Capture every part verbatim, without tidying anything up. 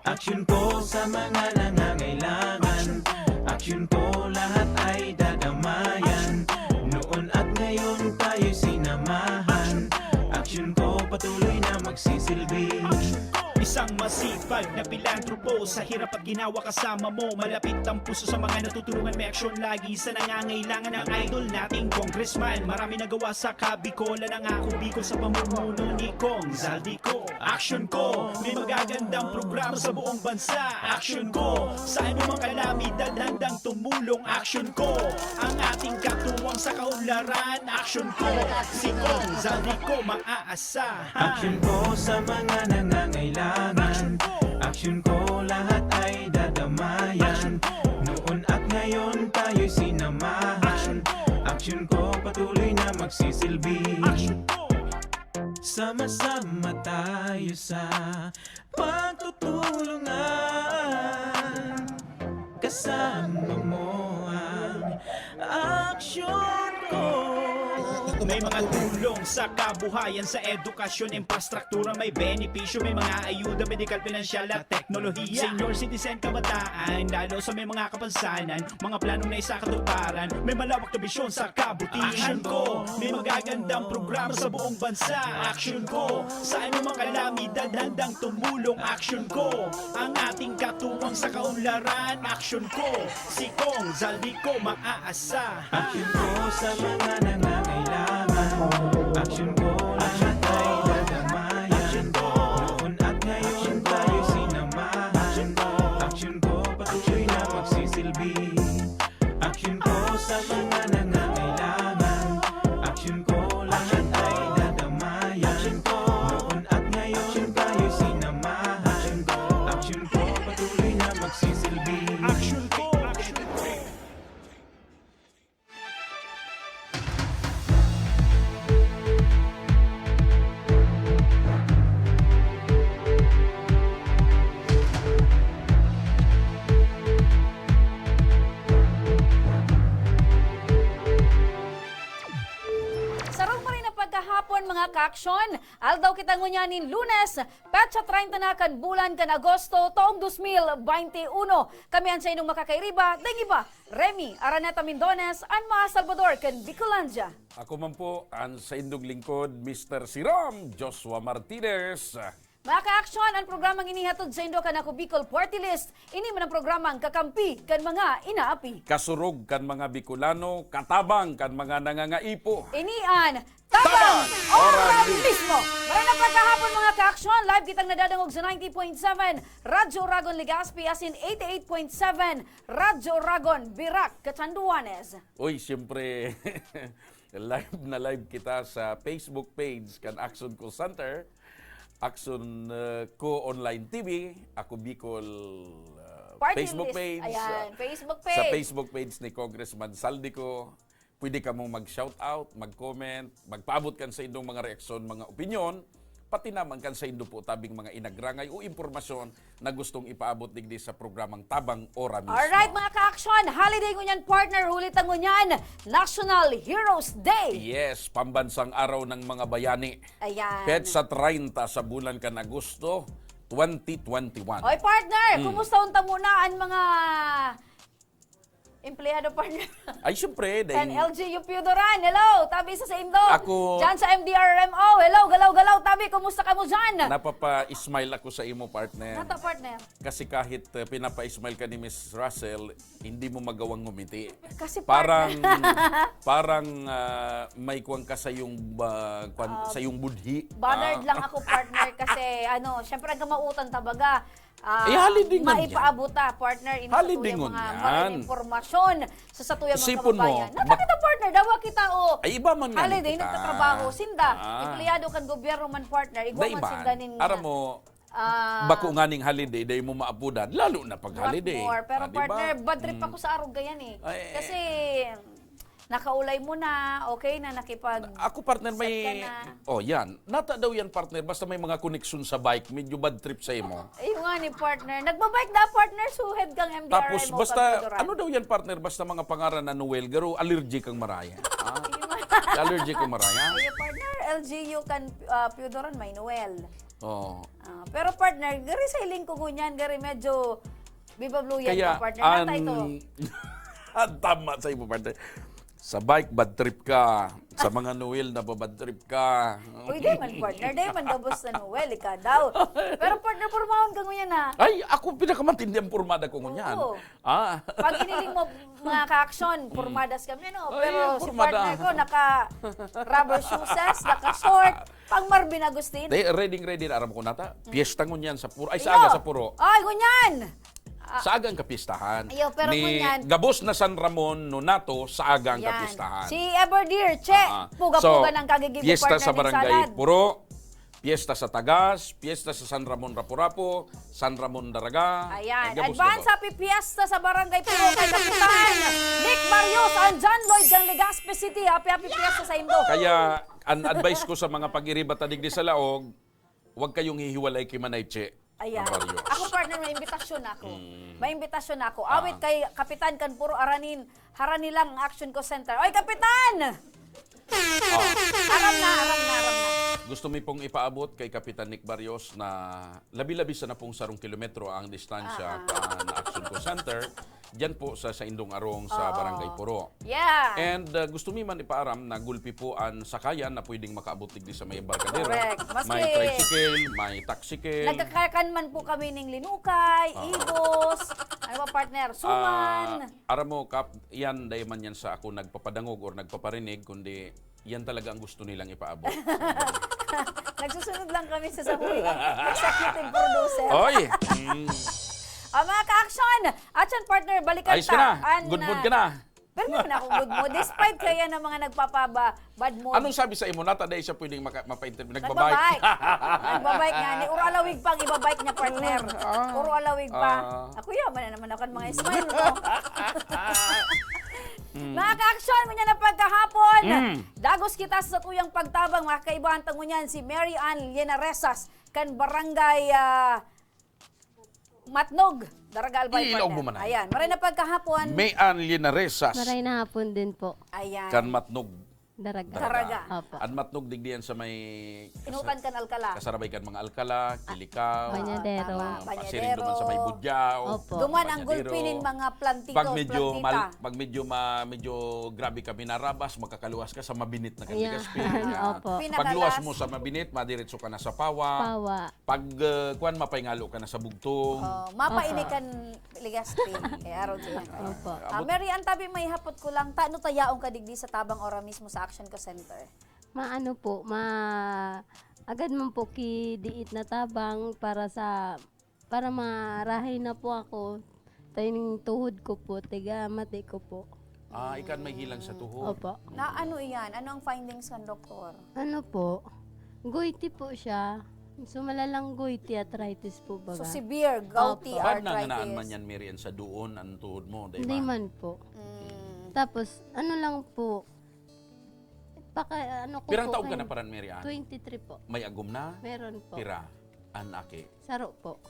Aksyon ko sa mga nangangailangan. Aksyon ko lahat ay dadamayan. Noon at ngayon tayo'y sinamahan. Aksyon ko patuloy na magsisilbi. Isang masipag na pilantropo, sa hirap at ginawa kasama mo. Malapit ang puso sa mga natutulungan, may aksyon lagi sa nangangailangan. Ang idol nating congressman, marami nagawa sa Kabicolan. Ang Ako Bicol sa pamumuno ni Cong Zaldy Co. Aksyon ko, may magagandang programa sa buong bansa. Aksyon ko, sa anumang kalamidad handang tumulong. Aksyon ko, ang ating katuwang sa kaunlaran. Aksyon ko, si Cong Zaldy Co maaasahan. Aksyon ko sa mga nangangailangan. Aksyon ko, lahat ay dadamayan. Noon at ngayon tayo'y sinamahan. Aksyon ko patuloy na magsisilbi. Sama-sama tayo sa pagtutulungan. Kasama mo ang aksyon ko. May mga tulong sa kabuhayan, sa edukasyon, infrastruktura, may benepisyo, may mga ayuda, medikal, pinansyal at teknolohiya. Senior citizen, kabataan, lalo sa may mga kapansanan, mga planong naisakatuparan, may malawak na bisyon sa kabutihan. Aksyon ko, may magagandang programa sa buong bansa. Aksyon ko, sa anumang kalamidad handang tumulong. Aksyon ko, ang ating katuwang sa kaunlaran. Aksyon ko, si Cong Zaldy Co maaasahan. Aksyon ko sa mga nangangailangan. Aksyon ko, lahat ay dadamayan. Noon at ngayon tayo sinamahan. Aksyon ko, patuloy na magsisilbi. Aksyon ko sa mga nangangailangan. Aksyon ko, lahat ay dadamayan. Noon at ngayon tayo sinamahan. Aksyon ko, patuloy na magsisilbi. Aksyon ko, aksyon ko. Sarong maray na pagkahapon, mga kaaksyon. Aldaw kita ngunyan nin Lunes, petsa treinta na kan bulan kan Agosto, taong dos mil baynte uno. Kami an saindong makakairiba, daing iba, Remy Araneta Mindones, an mga Salbador kan Bicolandia. Ako man po, an saindong lingkod, Mister Siram Joshua Martinez. Mga kaaksyon, an programang ini hatod saindo kan Ako Bicol Party List. Ini man an programang kakampi kan mga inaapi. Kasurog kan mga Bicolano, katabang kan mga nangangaipo. Ini an Tabang Tabang Ora Ora Mismo! Mismo! Maray na pagkahapon, mga kaaksyon, live kitang nadadangog sa ninety point seven Radyo Oragon Legazpi, asin eighty-eight point seven Radyo Oragon Virac, Catanduanes. Uy, siyempre, live na live kita sa Facebook page kan Aksyon Call Center, Aksyon, uh, Co Online T V, Ako Bicol, uh, Party Facebook list. Page. Ayan, uh, Facebook sa page. Facebook page ni Congressman Zaldy Co, pwede kamong mag-shout out, mag-comment, magpaabot kan saindong mga reaksyon, mga opinyon, pati naman kan saindo po tabing mga inagrangay o impormasyon na gustong ipaabot digdi sa programang Tabang Ora Mismo. Alright, mga kaaksyon, holiday ngunyan, partner, huli ta ngunyan, National Heroes Day. Yes, Pambansang Araw ng Mga Bayani. Ayan. Petsa treinta sa bulan kan Agosto, twenty twenty-one. Oy, partner, mm, kumusta unta muna an mga empleyado, partner? Ay, siyempre, kan dahil L G U Pio Duran, hello! Tabi sa saindo. Ako diyan sa M D R R M O, hello, galaw-galaw, tabi, kumusta kamo diyan? Napapa-smile ako sa imo, partner. Nata, partner. Kasi kahit, uh, pinapa-smile ka ni Miss Russell, hindi mo magawang ngumiti. Kasi, partner, parang, parang, ah, may kuwan ka sa iyong, ah, kuwan, ah, sa iyong budhi. Bothered, ah, lang ako, partner, kasi, ano, syempre, gamautan ta baga. Ah, eh, holiday ngunyan. Maipaabot ta, partner, ini sa tuyang mga, holiday ngunyan, mga impormasyon sa, sa tuyang mga kababayan. Isipon mo, nata kita, partner, dawa kita, o. Ay, iba man nga holiday, kita. Nagtatrabaho, sinda, ah, empleyado kan gobyerno man, partner, igwa man sinda nin, aram mo, ah, bako nganing holiday, dai mo maapodan, lalo na pag holiday. What more? Pero, ah, di ba? Partner, bad trip, mm, ako sa arog gayan, eh. Ay, kasi, nakaulay mo na, okay na, nakipag-, ako, partner, may, set ka na. Oh, yan. Nata daw yan, partner, basta may mga koneksyon sa bike, medyo bad trip sa imo. Ayun nga ni partner. Nagbabike na, partner, suhed kang M D R M O. Tapos, basta, ano daw yan, partner, basta mga pangaran na Noel, garo, allergic kang maraya. Ah. Ayun nga. Allergic ko maraya. Iyo, partner, L G U kan uh, Piodoran, may Noel. Oh. Ah, pero partner, gari sa hiling ko ngunyan, gari medyo bibabluyan Kaya, ka, partner. Nata ito. an- Tama sa imo, partner. Sa bike, bad trip ka. Sa mga Noel, nababad trip ka. Uy, di man, partner. Di man gabos na Noel, ika daw. Pero partner, purmahon ka ngunyan ha. Ay, ako pinakamatindi ang pormada ko ngunyan. Oo. Ah. Pag iniling mo, mga ka-action, pormadas kami, no? Ay, Pero si pormada. Partner ko, naka-rubber shoes, naka-short, pang Marvin Agustin. Di, ready, ready na aram ko nata. Piyesta ngunyan sa puro. Ay, Iyo. sa aga sa puro. Ay, ngunyan! Sa agang kapistahan. Iyo, pero Ni ngunyan. Gabos na San Ramon, Nonato, sa agang Yan. kapistahan. Si Ever Dear, che, Ah, ah. puga-puga So, ng kagigil piyesta partner sa ng Barangay Salad. Puro, piyesta sa Tagas, piyesta sa San Ramon Rapu-Rapu, San Ramon Daraga. Ayan. Gabos, Advance gabos. Happy Fiesta sa Barangay Puro kay Kapitan Nick Barrios and John Lloyd kang Legazpi City. Happy, happy Fiesta sa indo. Kaya, an advice ko sa mga pag-iriba ta digdi sa laog, huwag kayong hihiwalay kay Manay Che. Ayan. Barrios. Ako, partner, may imbitasyon ako. Mm. May imbitasyon ako. Ah. Awit kay Kapitan kan Puro Aranin, harani lang ang Action Call Center. Oy, Kapitan! Oh. Aram na, aram na, aram na. Gusto mi pong ipaabot kay Kapitan Nick Barrios na labi-labi sa napong sarong kilometro ang distansya Ah, ah. kan Action Call Center. Diyan po sa, sa Indong Arong sa Oo. Barangay Puro. Yeah. And uh, gusto mi man ipaaram na gulpi po an sakayan na pwedeng makaabot digdi sa may embarkadero. Correct. Maski May tricycle, may taxicab. Nagkakakan man po kami ning linukay, Oo. igos, ano ba, partner? Suman. Ah, aram mo, Kap, yan, dahil man yan sa ako nagpapadangog or nagpaparinig, kundi yan talaga ang gusto nilang ipaabot. Nagsusunod lang kami sa sabi. Executive producer. Oy! Mm. Ah, mga ka-action! Action, partner, balikan Ayos ka ta. na. An, Good mood ah, ka na. Pero naman ako good mood. Despite kaya ng mga nagpapaba, bad mood. Anong sabi sa imo? Nata dahil siya pwedeng maka, mapa-interview. Nagbabike. Nagbabike. Nagbabike nga. Ni Uro Alawig pa ang ibabike niya, partner. Ah. Uro Alawig pa. Ah. Ako yaman na naman ako ng mga smile ko. Mga ka-action, ngunyan na pagkahapon. Mm. Dagos kita sa tuyang pagtabang, mga kaibahan ta ngunyan, si Mary Ann Linaresas, kan barangay ah, Matnog, Daraga Albay, Ilaog partner. mo man ay. Ayan, maray na pagkahapon. May Ann Linaresas. Maray na hapon din po. Ayan. Kan Matnog. Daraga. Daraga. Opo. An Matnog digdiyan sa may Inutan kan Alcala. Kasarabay kan mga Alcala, Kilikaw, Banyadero. Tama, ah, Banyadero. Pasiring duman sa may Budyaw, Duman ang Banyadero. gulpinin mga plantito, Pag medyo plantita. mal, pag medyo ma, medyo grabe ka minarabas, makakaluwas ka sa Mabinit na kan Yeah. Legazpi. Opo. Pinakalas. Pagluwas mo sa Mabinit, madiretso ka na sa Pawa. Pawa. Pag uh, kuan, mapahingalo ka na sa Bugtong. Oh, mapaini Opo. kan Legazpi. Eh, araw siya. Opo. Ah, Mary Ann, tabi may hapot ko lang, tano ta yaon ka digdi sa tabang ora mismo sa Action Call Center? Maano po, ma agad man po ki diit na tabang para sa para marahay na po ako. Tayong tuhod ko po, tiga mati ko po. Ah, ikan may hilang sa tuhod. Opo. Na ano iyan? Ano ang findings kan doktor? Ano po? Goity po siya. So, malalang goity arthritis po baga. So severe gouty Opo. Bad na arthritis. Nga naan man yan, Mary Ann, sa duon ang tuhod mo, di Hindi ba? man po. Mm. Tapos, ano lang po, paka, ano ko Pirang po, taon ka kay- na paran, Mary Ann? twenty-three po. May agom na? Meron po. Pira? An aki. Saro po.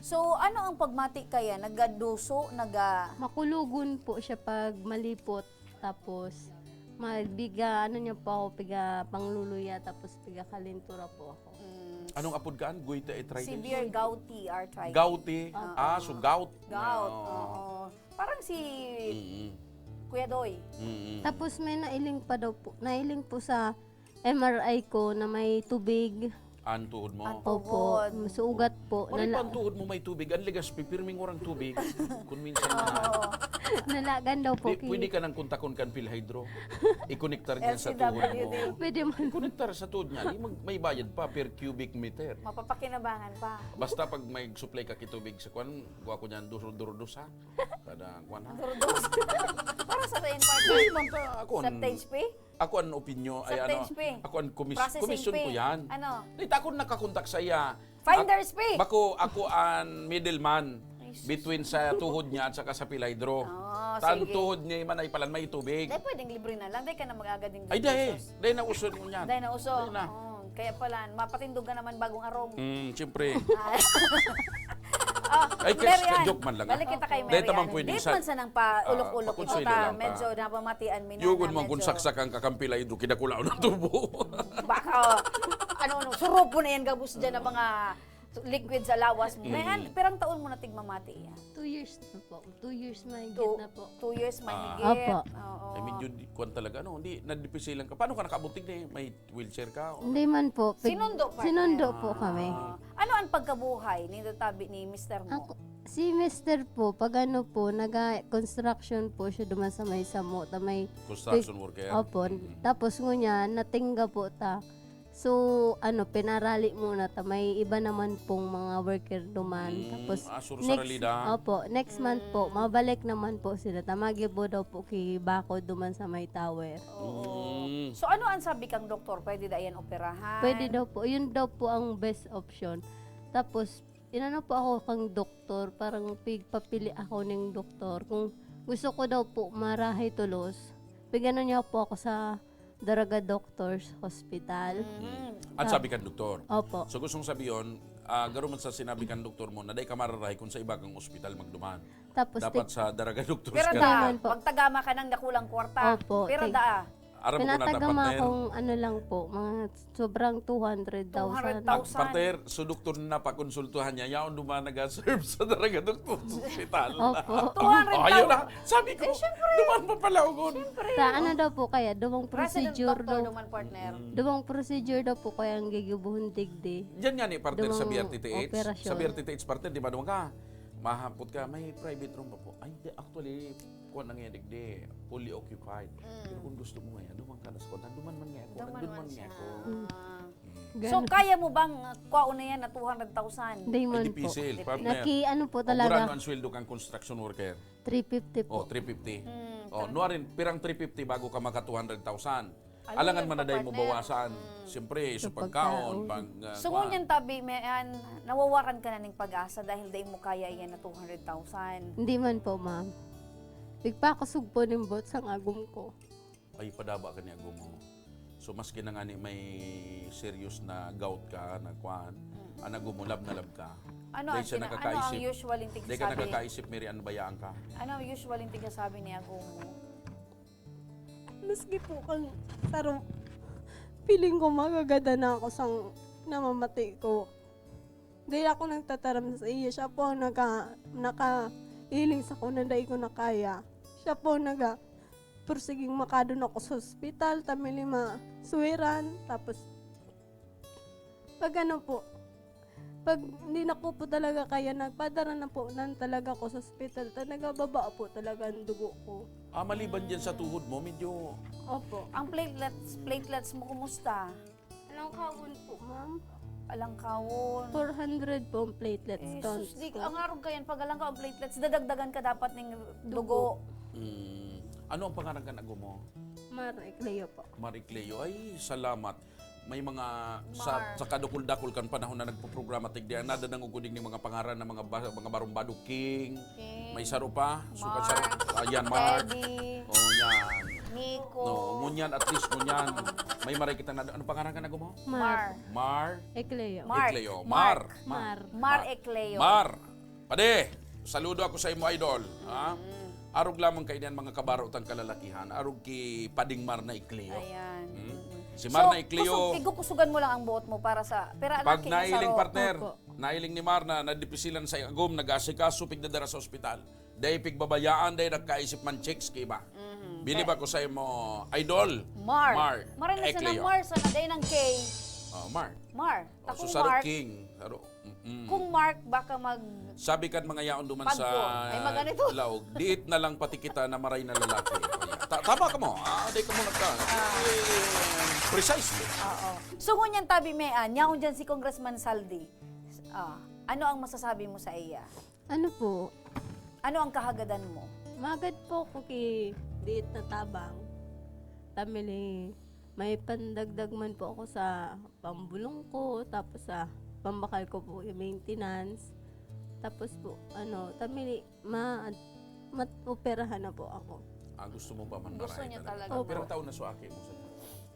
So ano ang pagmati kaya? Nagaduso? Naga... Makulugon po siya pag malipot. Tapos, magbiga, ano niya po ako, piga pangluluya, tapos piga kalintura po ako. Mm, Anong apod kaan? Goiter arthritis? severe gouty arthritis. Gouty? Ah. Ah, so gout? Gout. Oo. Oo. Parang si Mm-mm. Kuya Doy. Mm-mm. Tapos may nailing pa daw po, nailing po sa M R I ko na may tubig. An tuhod mo? An Opo, tuhod. sugat po. Maray pa Nala- ang tuhod mo may tubig. Ang Legazpi, pirming orang tubig. Kung minsan na. Oo. Nalagan daw po. Di, ki- pwede ka nang kontakon kan PhilHydro. Ikonektar niyan sa tuhod mo. L C W D. Pwede man. Ikonektar sa tuhod niya. Di mag, may bayad pa per cubic meter. Mapapakinabangan pa. Basta pag may supply ka kitubig sa kwan, kuha ko niyan duro-duro dos ha. Kada kwan ha. Durdos. Para sa rin pa. Di man ta, ako an, Substage fee? Ako an opinyon, ay ano, Substage fee. Ako an komis, Processing komisyon ko fee. Yan. Ano? Di ta ako nakakontak sa iya. Finder's Ak- fee. Bako, ako an middleman Ay, sus. between sa tuhod niya at saka sa PhilHydro. Oh, Tan sige. Tuhod niya man ay palan may tubig. Dahil pwedeng libre na lang. Dahil ka na mag-agad ng Ay, dahil. pesos. Dahil na uso mo niyan. Dahil na uso. Dahil na. Oh, kaya pala, mapatindog ka naman bagong arong. Mm, siyempre. Ah. Oh, Ay, kay Mary Ann, joke man lang, ah. Balik kita kay Mary Ann. Dahil tamang pwede sa, medyo ah, napaulok-ulok ito, pakonsuelo ta. Lang ta. Medyo namamatian mi na. Yugon na mo kung medyo saksak ang kakampilay, do, kinakulaw ng tubo. Baka, ano, no, surupo na yan, gabos dyan ang mga liquid sa lawas mo. Mm. Mary Ann, pirang taon mo na tigmamati yan? Two years na po. Two years mahigit Two, na po. Two years mahigit. Opo. Oo. Ay, medyo di, kwan talaga, no? Hindi, nadipisilan ka. Paano ka nakaabot tigdi? May wheelchair ka? O Hindi man po. Pig-, sinundo, partner? Sinundo po kami. Ah. Ano ang pagkabuhay ni tatabi ni mister mo? Ako, si mister po, pag ano po, naga-construction po siya duman sa may samo, ta may Construction worker? Opo. Mm. Tapos ngunyan, natingga po ta. So, ano, pinarali muna ta. May iba naman pong mga worker duman. Mm, Tapos, ah, suro next, saralida? Opo, next month po, Mm. mabalik naman po sila. Ta magibo daw po ki Bako duman sa may tower. Oo. Mm. So, ano ang sabi kang doktor? Pwede da yan operahan? Pwede daw po. Yun daw po ang best option. Tapos, inano po ako kang doktor, parang pigpapili ako ning doktor. Kung gusto ko daw po marahay tolos, pigano niya po ako sa Daraga Doctors Hospital. Mm. At Ah. sabi kan doktor. Opo. So, gustong sabi yun, ah, garo man sa sinabi kan doktor mo, na dai ka mararahay kung sa iba kang ospital magduman. Tapos Dapat tig- sa Daraga Doctors Pero ka. Hindi ta, man po. magtagama ka ng dakulang kwarta. Opo, Pero tig- daa. Aram mo kung Pinatagama natapat na yan? akong ano lang po, mga sobrang two hundred thousand. Two hundred thousand. Ang partner, so doktor na pakonsultuhan niya, yaon duman nag-serve sa Daraga Doctors Hospital. Opo. Two hundred thousand. Oh, ayun na. Sabi ko, Eh, syempre. duman pa pala, ugon. Syempre. Sa ano daw po kaya, duwang Resident procedure doctor daw. naman, partner. Mm. Duwang procedure daw po kaya ang gigibuhon digdi. Diyan nga ni partner sa Duwang B R T T H. operasyon. Sa B R T T H partner, di ba duman ka? Mahapot ka, may private room pa po. Ay, di, actually, kuwan na nga digdi, fully occupied. Mm. Pero kung gusto mo ngayon, duman ka na sa kwarta. Duman man nga ako, Duman nagduman man nga siya. ako. Mm. Ah. Mm. So, Ganun. kaya mo bang, uh, kwaon na yan na two hundred thousand? Di Ay, man po. dipisil, Dip- partner. Naki-, ano po O, talaga. gurano ang sweldo kang construction worker? Three fifty po. Oh, three fifty. Mm, Oh, correct. nuarin, pirang three fifty bago ka maka two hundred thousand? Ayun, Alangan man na dahil mo partner. bawasan. Mm. Siyempre, Sa sa pagkaon, pagkaon. pag, ah, So, kwan. ngunyan tabi, may, an, nawawaran ka na ning pag-asa dahil dai mo kaya iyan na two hundred thousand? Hindi man po, ma'am. Pigpakasog po ning buot sang agom ko. Ay, padaba ka ni agom mo. So, maski na nga ni may serious na gout ka, na kwan, Mm. ang agom mo, lab na lab ka. Ano Dahil ang siya sina-, ano ang nakakaisip. usual yung Dahil ka tigsasabi? nakakaisip, Mary Ann, bayaan ka. Ano ang usual yung tigsasabi ni agom mo? Maski po kang saro, feeling ko magagadan na ako sang namamati ko. Dahil ako nagtataram sa iya, siya po ang naka-, nakahiling sa ko na dai ko na kaya. Siya po ang naga-, pursiging makadon ako sa ospital, ta may lima suweran, tapos pag ano po, pag hindi na ko po talaga kaya, nagpadara na po nan talaga ako sa ospital. Ta nagababa po talaga ang dugo ko. Ah, maliban dyan sa tuhod mo, medyo Opo. Ang platelets, platelets mo, kumusta? Alangkawon po, ma'am. Alangkawon. Four hundred po ang platelets Eh, counts sus, di, ko. Ang arog ka yan, pag alangkaw ang platelets, dadagdagan ka dapat ng dugo. Dugo. Mm. Ano ang pangaran kan agom mo? Mar Ecleo po. Mar Ecleo. Ay, salamat. May mga sa, Mar. sa kadakul-dakul kan panahon na nagpoprograma, tigdi, ang nadadangog ko digdi mga pangaran ng mga ba-, mga barong badog, King. King. May saro pa. Sukat Mar. saro. Ah, yan, Mar. Teddy. Oh, yan. Nico. No, ngunyan, at least ngunyan. May maray kita na, ano pangaran kan agom mo? Mar. Mar. Ecleo. Mark. Ecleo. Mark. Mar. Mar. Mar Mar. Ecleo. Mar. Pade, saludo ako sa imo, idol. Ha? Mm. Arog lamang kayo niyan, mga kabaro tang kalalakihan. Arog ki Pading Mar na Ecleo. Ayan. Hmm? Mm. Si Mar na Ecleo. So, kusog-, igukusugan mo lang ang buot mo para sa, pero Pag anak, nailing, kinasaro. partner, Opo. nailing ni Mar na nadipisilan sa agom, nag-asikaso, pigdadara sa ospital. Dai pigbabayaan, dai nagkaisip man chicks ki iba. Mhm. Bilib Kaya ako sa imo, idol. Mar. Mar. Maray na sana Ecleo. Mar, sana dai nang K. Oh, Mar. Mar. Oh, Takong so, saro Mark. King. Saro. Mm-mm. Kung Mark, baka mag- Sabi kan mga yaon duman Pagko. sa Ay, mag-ano ito? laog, "Diit na lang pati kita na maray na lalaki." Ta-, tama ka mo. Ah, di ka mo nagka-, Ah. eh, precisely. Oo. So, ngunyan tabi, Mea, nyaon dyan si Congressman Saldi. Ah, ano ang masasabi mo sa iya? Ano po? Ano ang kahagadan mo? Magad po ako ki diit na tabang. Tamili, may pandagdag man po ako sa pambulong ko, tapos sa pambakal ko po, yung maintenance. Tapos po, ano, tamili, ma-, mat-, operahan na po ako. Ah, gusto mo pa man Gusto marahay niya talaga. talaga. Opo. Pirang taon na so aki mo sa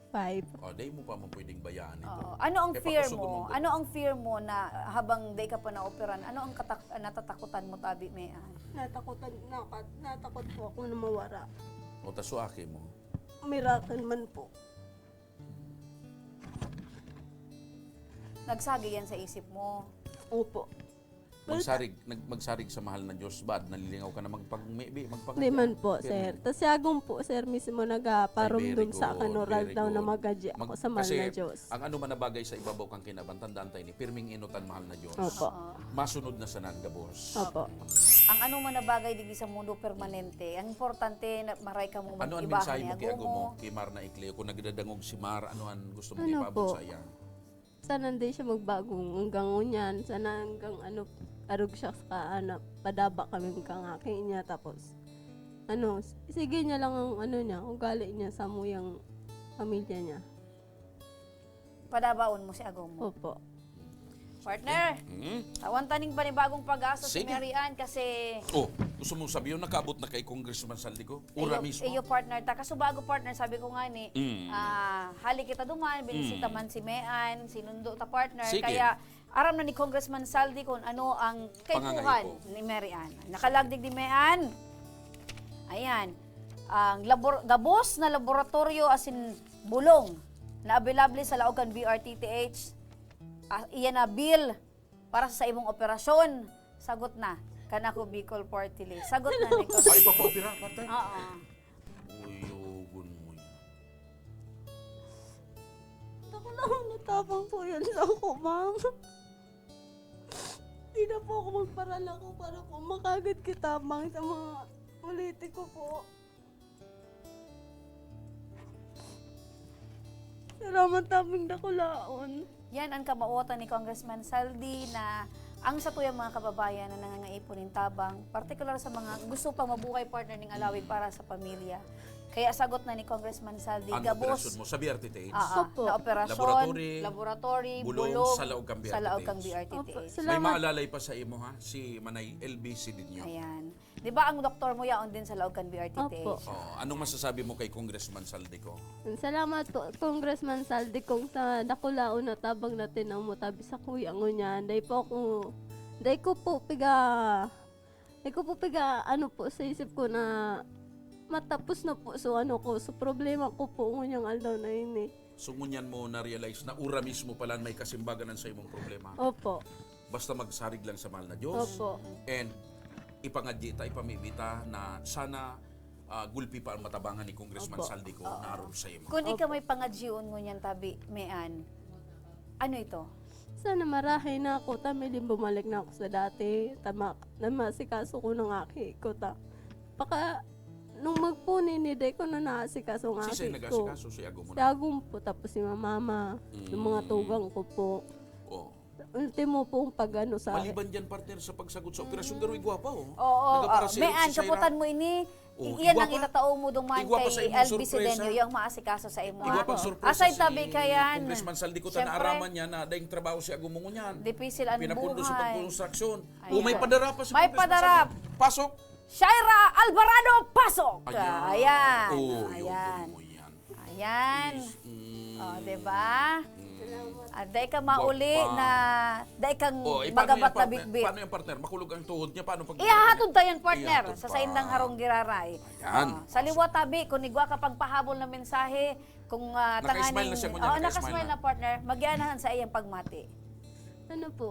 Five. O, dai mo pa man pwedeng bayaan ito. Oo. Ano ang Kaya fear pakusugon mo? Ang Ano ang fear mo na habang dai ka pa naoperan? Ano ang katak-, natatakutan mo, tabi, Mean? Natakutan, naka-, natakot po ako na mawara. O, ta suaki mo? Miracle man po. Nagsagi yan sa isip mo? Opo. Magsarig, nag-, magsarig sa mahal na Diyos ba? Nalilingaw ka na magpag-, maybe, magpakadya? Di man po, Pirmi. Sir. Tas si Agom po, sir, mismo nagparomdom sa akin, oral daw na magadya ako sa mahal na Diyos. Kasi ang ano man na bagay sa ibabaw kan kinaban, tandaan tayo ni, pirming inot an mahal na Diyos. Opo. Oo. Masunod na sana an gabos. Opo. Ang ano man na bagay digdi sa mundo, permanente. Ang importante, na maray ka mo Ano an mag-iba mensahe ni mo kay Agom mo, mo. Kay Mar na Icleo? Kung nagdadangog si Mar, ano an gusto mong Ano ipaabot po? Sa iya? Sana hindi siya magbago hanggang ngunyan. Sana hanggang ano, arog siya sa ka-, ano, padaba kami hanggang aki niya. Tapos, ano, s-, sige niya lang ang ano niya, ugali niya sa muyang pamilya niya. Padabaon mo si Agom mo. Opo. Partner, Hmm? tawan ta ning panibagong pag-asa si Sige. Mary Ann kasi Oh, gusto mong sabihin, nakaabot na kay Congressman Saldico? Ura Iyo, mismo? iyo, partner ta. Kaso bago, partner, sabi ko nga ni, Mm. ah, hali kita duman, binisita Mm. man si Mean, sinundo ta, partner. Sige. Kaya aram na ni Congressman Saldi kung ano ang kaipuhan Pangangaipo. ni Mary Ann. Nakalagdig ni Mean. Ayan. Ang labor-, gabos na laboratoryo asin bulong na available sa laog kan B R T T H. Ah, iyan na bill para sa imong operasyon. Sagot na. Kan Ako Bicol Party List. Sagot na ni Ay, Congressman. Ipapaopera, partner? Oo. Uy, ugon mo yan. Ako lang ang natabang po yan sa ako, ma'am. Di na po ako magparalako para po makagad kitabang sa mga politiko po. Salamat naming dakulaon. Yan ang kamawotan ni Congressman Saldi na ang satuyang mga kababayan na nangangaipo nin tabang, partikular sa mga gusto pang mabuhay, partner, ning alawig para sa pamilya. Kaya sagot na ni Congressman Saldi, Ang gabos. operasyon mo sa B R T T H? Ah, ah, Opo. na operasyon, Laboratory, laboratory, bulong bulong sa laog kang sa laog kang B R T T H. B R T T H. Opo, May salamat. maalalay pa sa imo, ha? Si Manay L B Sidinio. Ayan. Di ba ang doktor mo yaon din sa laog kan B R T T H? Opo. Oh, anong masasabi mo kay Congressman Saldico? Salamat po, Congressman Saldico, sa dakulaon na tabang na tinaw mo tabi sa kuya ngunyan. Dai po ako, dai ko po piga, dai ko po piga, ano po, sa isip ko na matapos na po. So, ano ko, so, problema ko po ngunyang aldaw na ini. So, ngunyan mo na-realize na ura mismo pala may kasimbagan sa imong problema? Opo. Basta magsarig lang sa mahal na Diyos. Opo. And ipangadyi ta, ipamibi ta na sana, ah, gulpi pa ang matabangan ni Congressman Opo. Saldico Oo. na aron sa imo. Kung ikaw Opo. may pangadyion ngunyan tabi, Mean, ano ito? Sana marahay na ako, ta, may bumalik na ako sa dati, ta, ma-, na masikaso ko ng aki ko, ta. Paka, nung magpuni ni, dai ko na naasikaso ang Si aki Sir ko. nag-asikaso, si Agom mo Si na? Agom po, tapos si Mama, yung mga Mm. tugang ko po. Oh. Ultimo pong pag-ano sa Maliban dyan, partner, sa pagsagot sa operasyon, Mm. pero igwa pa, oh. Oo, Nagaparasilip ah, Mean, si Shaira. kaputan mo ini, Oh, iyan igwa ang pa. itatao mo duman Igwa pa sa kay imong L B sorpresa. Sidenio, yung maasikaso sa imo, Igwa ha? pang sorpresa Aside si tabi kayan. Congressman Saldico, ta Siyempre. naaraman niya na daing trabaho si Agom mo ngunyan. Dipisil ang Pinapundo sa buhay. pagkonstruksyon. Ayan. Oh, may padara pa si May Congressman padara. Saldico. Pasok. Shaira Alvarado, pasok! Ayan. Ayan. Oh, yun, Ayan. yun mo yan. Ayan. Is, mm, Oh, di ba? mm. Ah, dai ka mauli Wa-, wa. na, dai kang Oh, eh, paano magabat yan, na partner? bitbit. Paano yan, partner? Makulog ang tuhod niya. Paano pag Ihahatod ta yan, partner, Ihahatod sa pa. saindang harong giraray. Ayan. Oh, sa liwat tabi, kung igwa ka pagpahabol na mensahe, kung, ah, Naka-smile na tanganing siya, kunya, oh, naka-smile naka-smile na. na, partner, magianahan sa iyang pagmati. Ano po?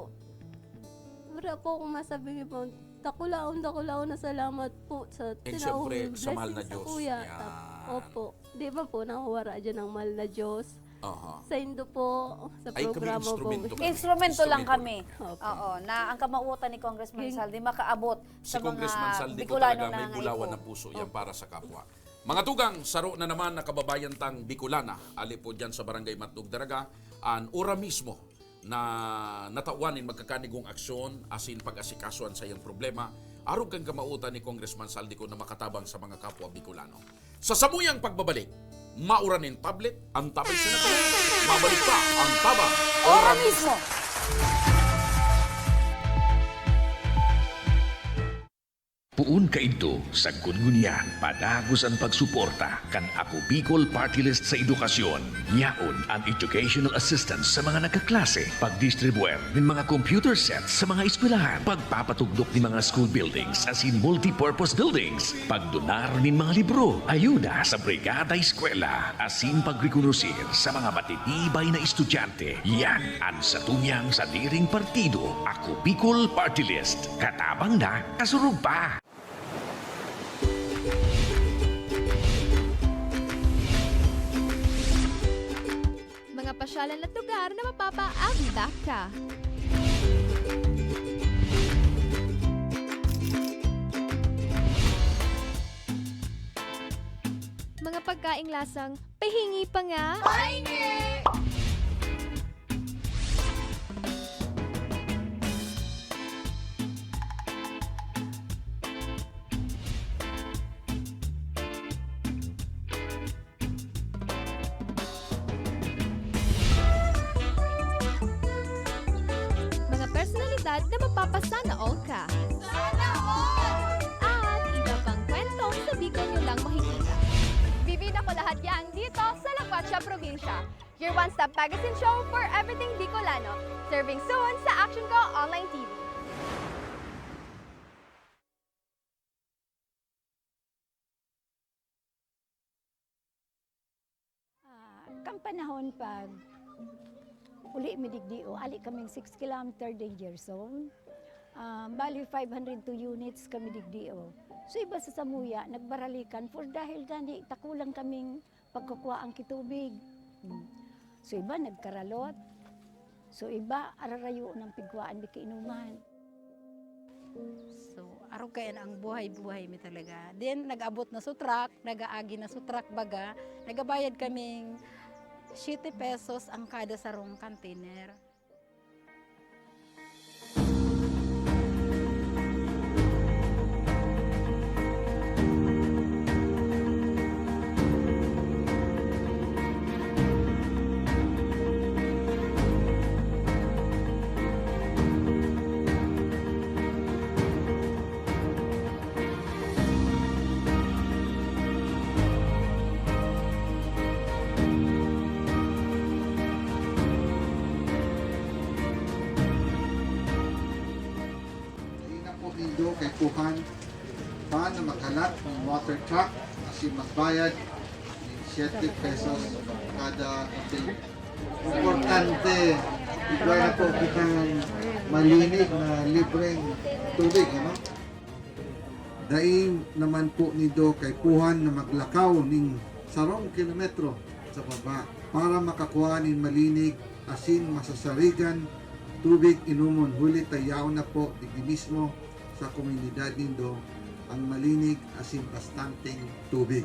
Wala po akong masabi po. Dakulaon, dakulaon na salamat po sa And tinaong syempre, sa mahal na blessing sa Diyos. kuya. Yan. Tap-, opo. Di ba po, nawawara dyan ang mahal na Diyos? Aha. Sa indo po, sa Ay, kami programa po. instrumento kami. Instrumento lang Instrumento kami. lang. Opo. Oo, na ang kamautan ni Congressman Ging- Saldi makaabot Si sa mga Congressman Saldi ko Bicolano talaga may na bulawan nangangaipo. ng puso yan Opo. para sa kapwa. Mga tugang, saro na naman na kababayan tang Bicolana, ali po dyan sa Barangay Matnog, Daraga, an ura mismo na natawan nin magkakanigong aksyon asin pag-asikaso an saiyang problema, arog kan kamautan ni Congressman Saldico na makatabang sa mga kapwa Bicolano. Sa samuyang pagbabalik, maura nin tablet, ang tablet sa natin. Mabalik pa ang tabang. Ora Ora mismo. Poon kaidto, sagkod ngunyan, padagos an pagsuporta kan Ako Bicol Party List sa edukasyon. Yaon an educational assistance sa mga nagkaklase, pagdistribuer nin mga computer sets sa mga eskwelahan, pagpapatugdok nin mga school buildings asin multipurpose buildings, pagdonar nin mga libro, ayuda sa Brigada Eskwela, asin pagrekonosir sa mga matitibay na estudyante. Yan an satuyang sadiring partido, Ako Bicol Party List. Katabang na, kasurog pa! Mga pasyalan at lugar na mapapaabot ka. Mga pagkaing lasang pahingi pa nga. Pahingi! Mga personalidad na mapapasana all ka. Sana all! At iba pang kwentong sa Bicol nyo lang makikita. Bibida ko lahat yan dito sa Laguatia Probinsya. Your one-stop magazine show for everything Bicolano. Serving soon sa Action Go Online T V. Ah, kan panahon pag uli mi digdi, o, ali kaming six kilometer danger zone. Ah, bali, five hundred two units kami digdi, o. So, iba sa samuya, nagbaralikan for dahil gani, takulang kaming pagkakuwaan ki tubig. Hmm. So, iba nagkaralot. So, iba, ararayo ng pigkuwaan mi kainuman. So, arog kaya ang buhay-buhay mi talaga. Then, nag-abot na sa truck, nag-aagi na sa truck baga, nagabayad kaming siete pesos ang kada sarong container. Dai na po nindo kaipuhan pa na maghalat nin water truck asin magbayad nin siete pesos kada container. Importante, igwa na po kitang malinig na libreng tubig, ano? Dai naman po nindo kaipuhan na maglakaw nin sarong kilometro sa baba para makakua nin malinig asin masasarigan tubig inomon, huli ta yaon na po digdi mismo sa komunidad nindo ang malinig asin bastanteng tubig.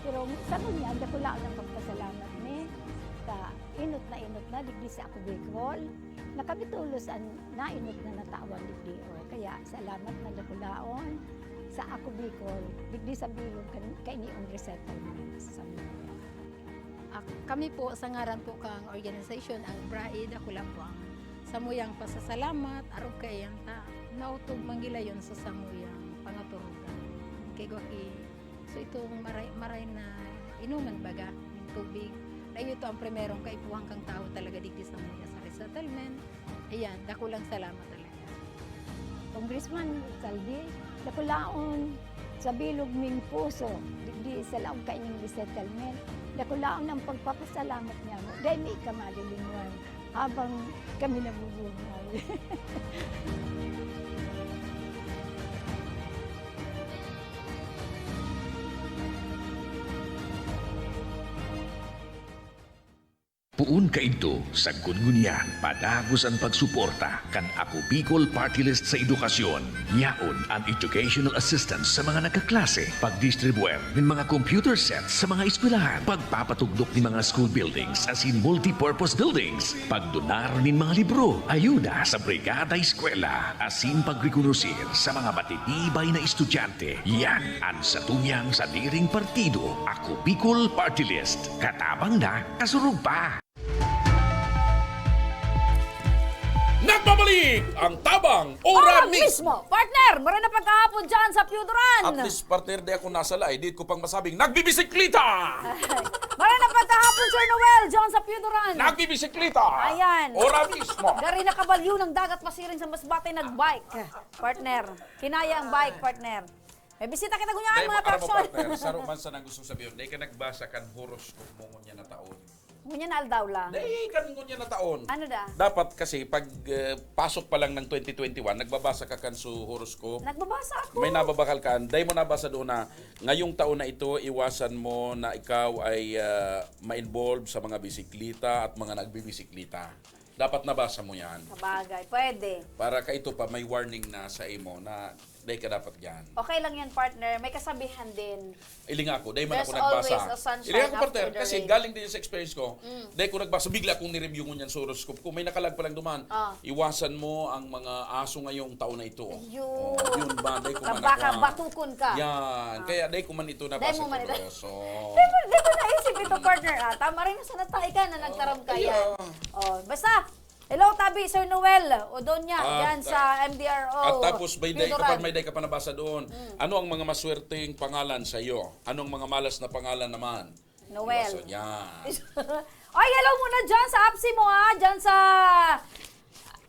Pero sa ngunyan, dakulaon ang pagpasalamat mi sa enot na enot na digdi sa Ako Bicol, na kami tolos an naenot na natawan digdi, o. Kaya salamat na dakulaon sa Ako Bicol, digdi sa bilog kan-, kainiong resettlement sa Samuya. Ak-, kami po, sa ngaran po kang organisasyon, ang BRAE, dakula po ang samuyang pasasalamat, arog kaiyan ta naotob manggilayon sa samuyang pangaturugan. Kay gwa ki So, itong maray, maray na inuman baga, yung tubig, na ito ang primerong kaipuhan kang tao talaga digdi sa mga sa resettlement. Ayan, dakulang salamat talaga. Congressman Saldi, dakulaon sa bilog ming puso, digdi sa laog kaining resettlement, dakulaon ang pagpapasalamat niya mo. Dahil may ka malilingwan. Habang kami nabubuhay. Un kaidto, sagkod ngunyan, padagos an pagsuporta kan Ako Bicol Party List sa edukasyon. Yaon an educational assistance sa mga nagkaklase, pagdistribuer nin mga computer sets sa mga eskwelahan, pagpapatugdok nin mga school buildings asin multipurpose buildings, pagdonar nin mga libro, ayuda sa Brigada Eskwela, asin pagrekonosir sa mga matitibay na estudyante. Yan an satuyang sadiring partido, Ako Bicol Party List. Katabang na, kasurog pa! Nagbabalik ang Tabang Ora Ora Mix! Mismo! Partner, maray na pagkahapon dyan sa Piyudoran! At least, partner, di ako nasala eh. Di ko pang masabing, nagbibisiklita! Maray na pagkahapon, Sir Noel, dyan sa Piyudoran! Nagbibisiklita! Ayan. Ora mismo! Gari na kabalyo ng dagat pasiring sa Masbate, nagbike. Partner, kinaya ang bike, partner. May bisita kita ngunyan, Dahil mga mo, aram mo, kapsyon. Partner, saro man sa nang gustong sabihin, dahil ka nagbasa kan horoscope mo ngunyan na taon. Ngunyan na aldaw lang. Dahil kan ngunyan na taon. Ano da? Dapat kasi pag eh, pasok pa lang ng twenty twenty-one, nagbabasa ka kan su horoscope. Nagbabasa ako. May nababakal ka, dahil mo nabasa doon na ngayong taon na ito, iwasan mo na ikaw ay ah, ma-involve sa mga bisiklita at mga nagbibisiklita. Dapat nabasa mo yan. Sabagay, pwede. Para kaito pa, may warning na sa imo na dahil ka dapat yan. Okay lang yan, partner. May kasabihan din. Ilinga ako, dahil man There's ako nagbasa. Always a sunshine Ilinga ako, partner, after the kasi rain. Galing din sa experience ko. Mm. Dahil ko nagbasa, bigla akong nireview ngunyan sa horoscope ko. May nakalag pa lang duman. Ah. Iwasan mo ang mga aso ngayong taon na ito. Ayun. Oh, yun ba? Dahil ko man Baka ako, ah. Batukon ka. Yan. Ah. Kaya dahil ko man ito nabasa. Dahil mo man ito. Dahil ko naisip ito, partner. Ah. Tama rin sa natay ka na nagtaram ka yan. Oh, basta, Hello, Tabi, Sir Noel Odonia, Ah, dyan sa M D R O. At tapos, may day ka pa, Pinoran. May day ka pa nabasa doon. Mm. Ano ang mga maswerteng pangalan sa iyo? Ano ang mga malas na pangalan naman? Noel. Iwasan yan. Ay, hello muna dyan sa apsi mo, ha? Dyan sa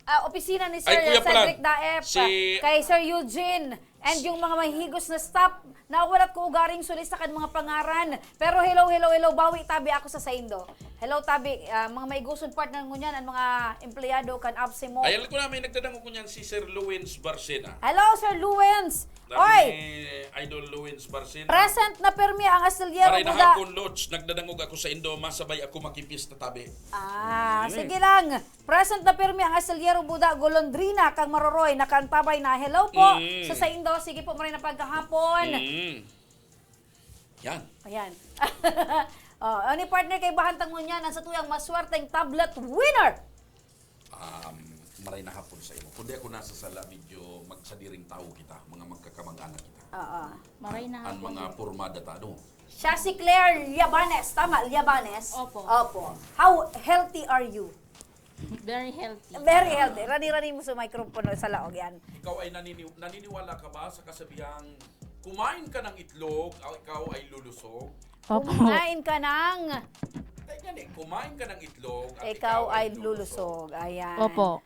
ah, opisina ni Sir Ay, Kuya Cedric Plan, Daep, si kay Sir Eugene. And yung mga mahigos na staff, nawalat ko ugaring sulista kan mga pangaran. Pero hello, hello, hello, bawi tabi ako sa saindo. Hello, tabi, ah, mga maiguson partner ngunyan, ang mga empleyado kan apse mo. Ay, alam ko na, may nagdadangog ko niyan, si Sir Luwins Barcena. Hello, Sir Luwins! Sabi Oy! Ni Idol Luwins Barcena. Present na pirmi ang Astillero Maray na Buda. Hapon, Lods. Nagdadangog ako sa indo. Masabay ako makipista tabi. Ah, Mm. Sige lang. Present na pirmi ang Astillero Buda, Golondrina, kang Maroroy, nakantabay na. Hello po Mm. sa saindo. Sige po, maray na pagkahapon. Mm. Yan. Ayan. Oh, ano ni partner kay Bahantang ngunyan, ang satuyang maswerteng tablet winner? Um, maray na hapon sa imo. Kundi ako nasa sala, medyo magsadiring tao kita, mga magkakamag-anak kita. Oo. Maray na Ang hapon mga din. Pormada ta, ano? Siya si Claire Liabanes. Tama, Liabanes? Opo. Opo. How healthy are you? Very healthy. Very healthy. Rani-rani mo sa microphone sa laog yan. Ikaw ay nanini- naniniwala ka ba sa kasabihang kumain ka ng itlog, aw ikaw ay lulusog? Opo. Kumain ka ng Ay, yan eh, kumain ka ng itlog at Ikaw ikaw ay ay lulusog. Ayan. Opo.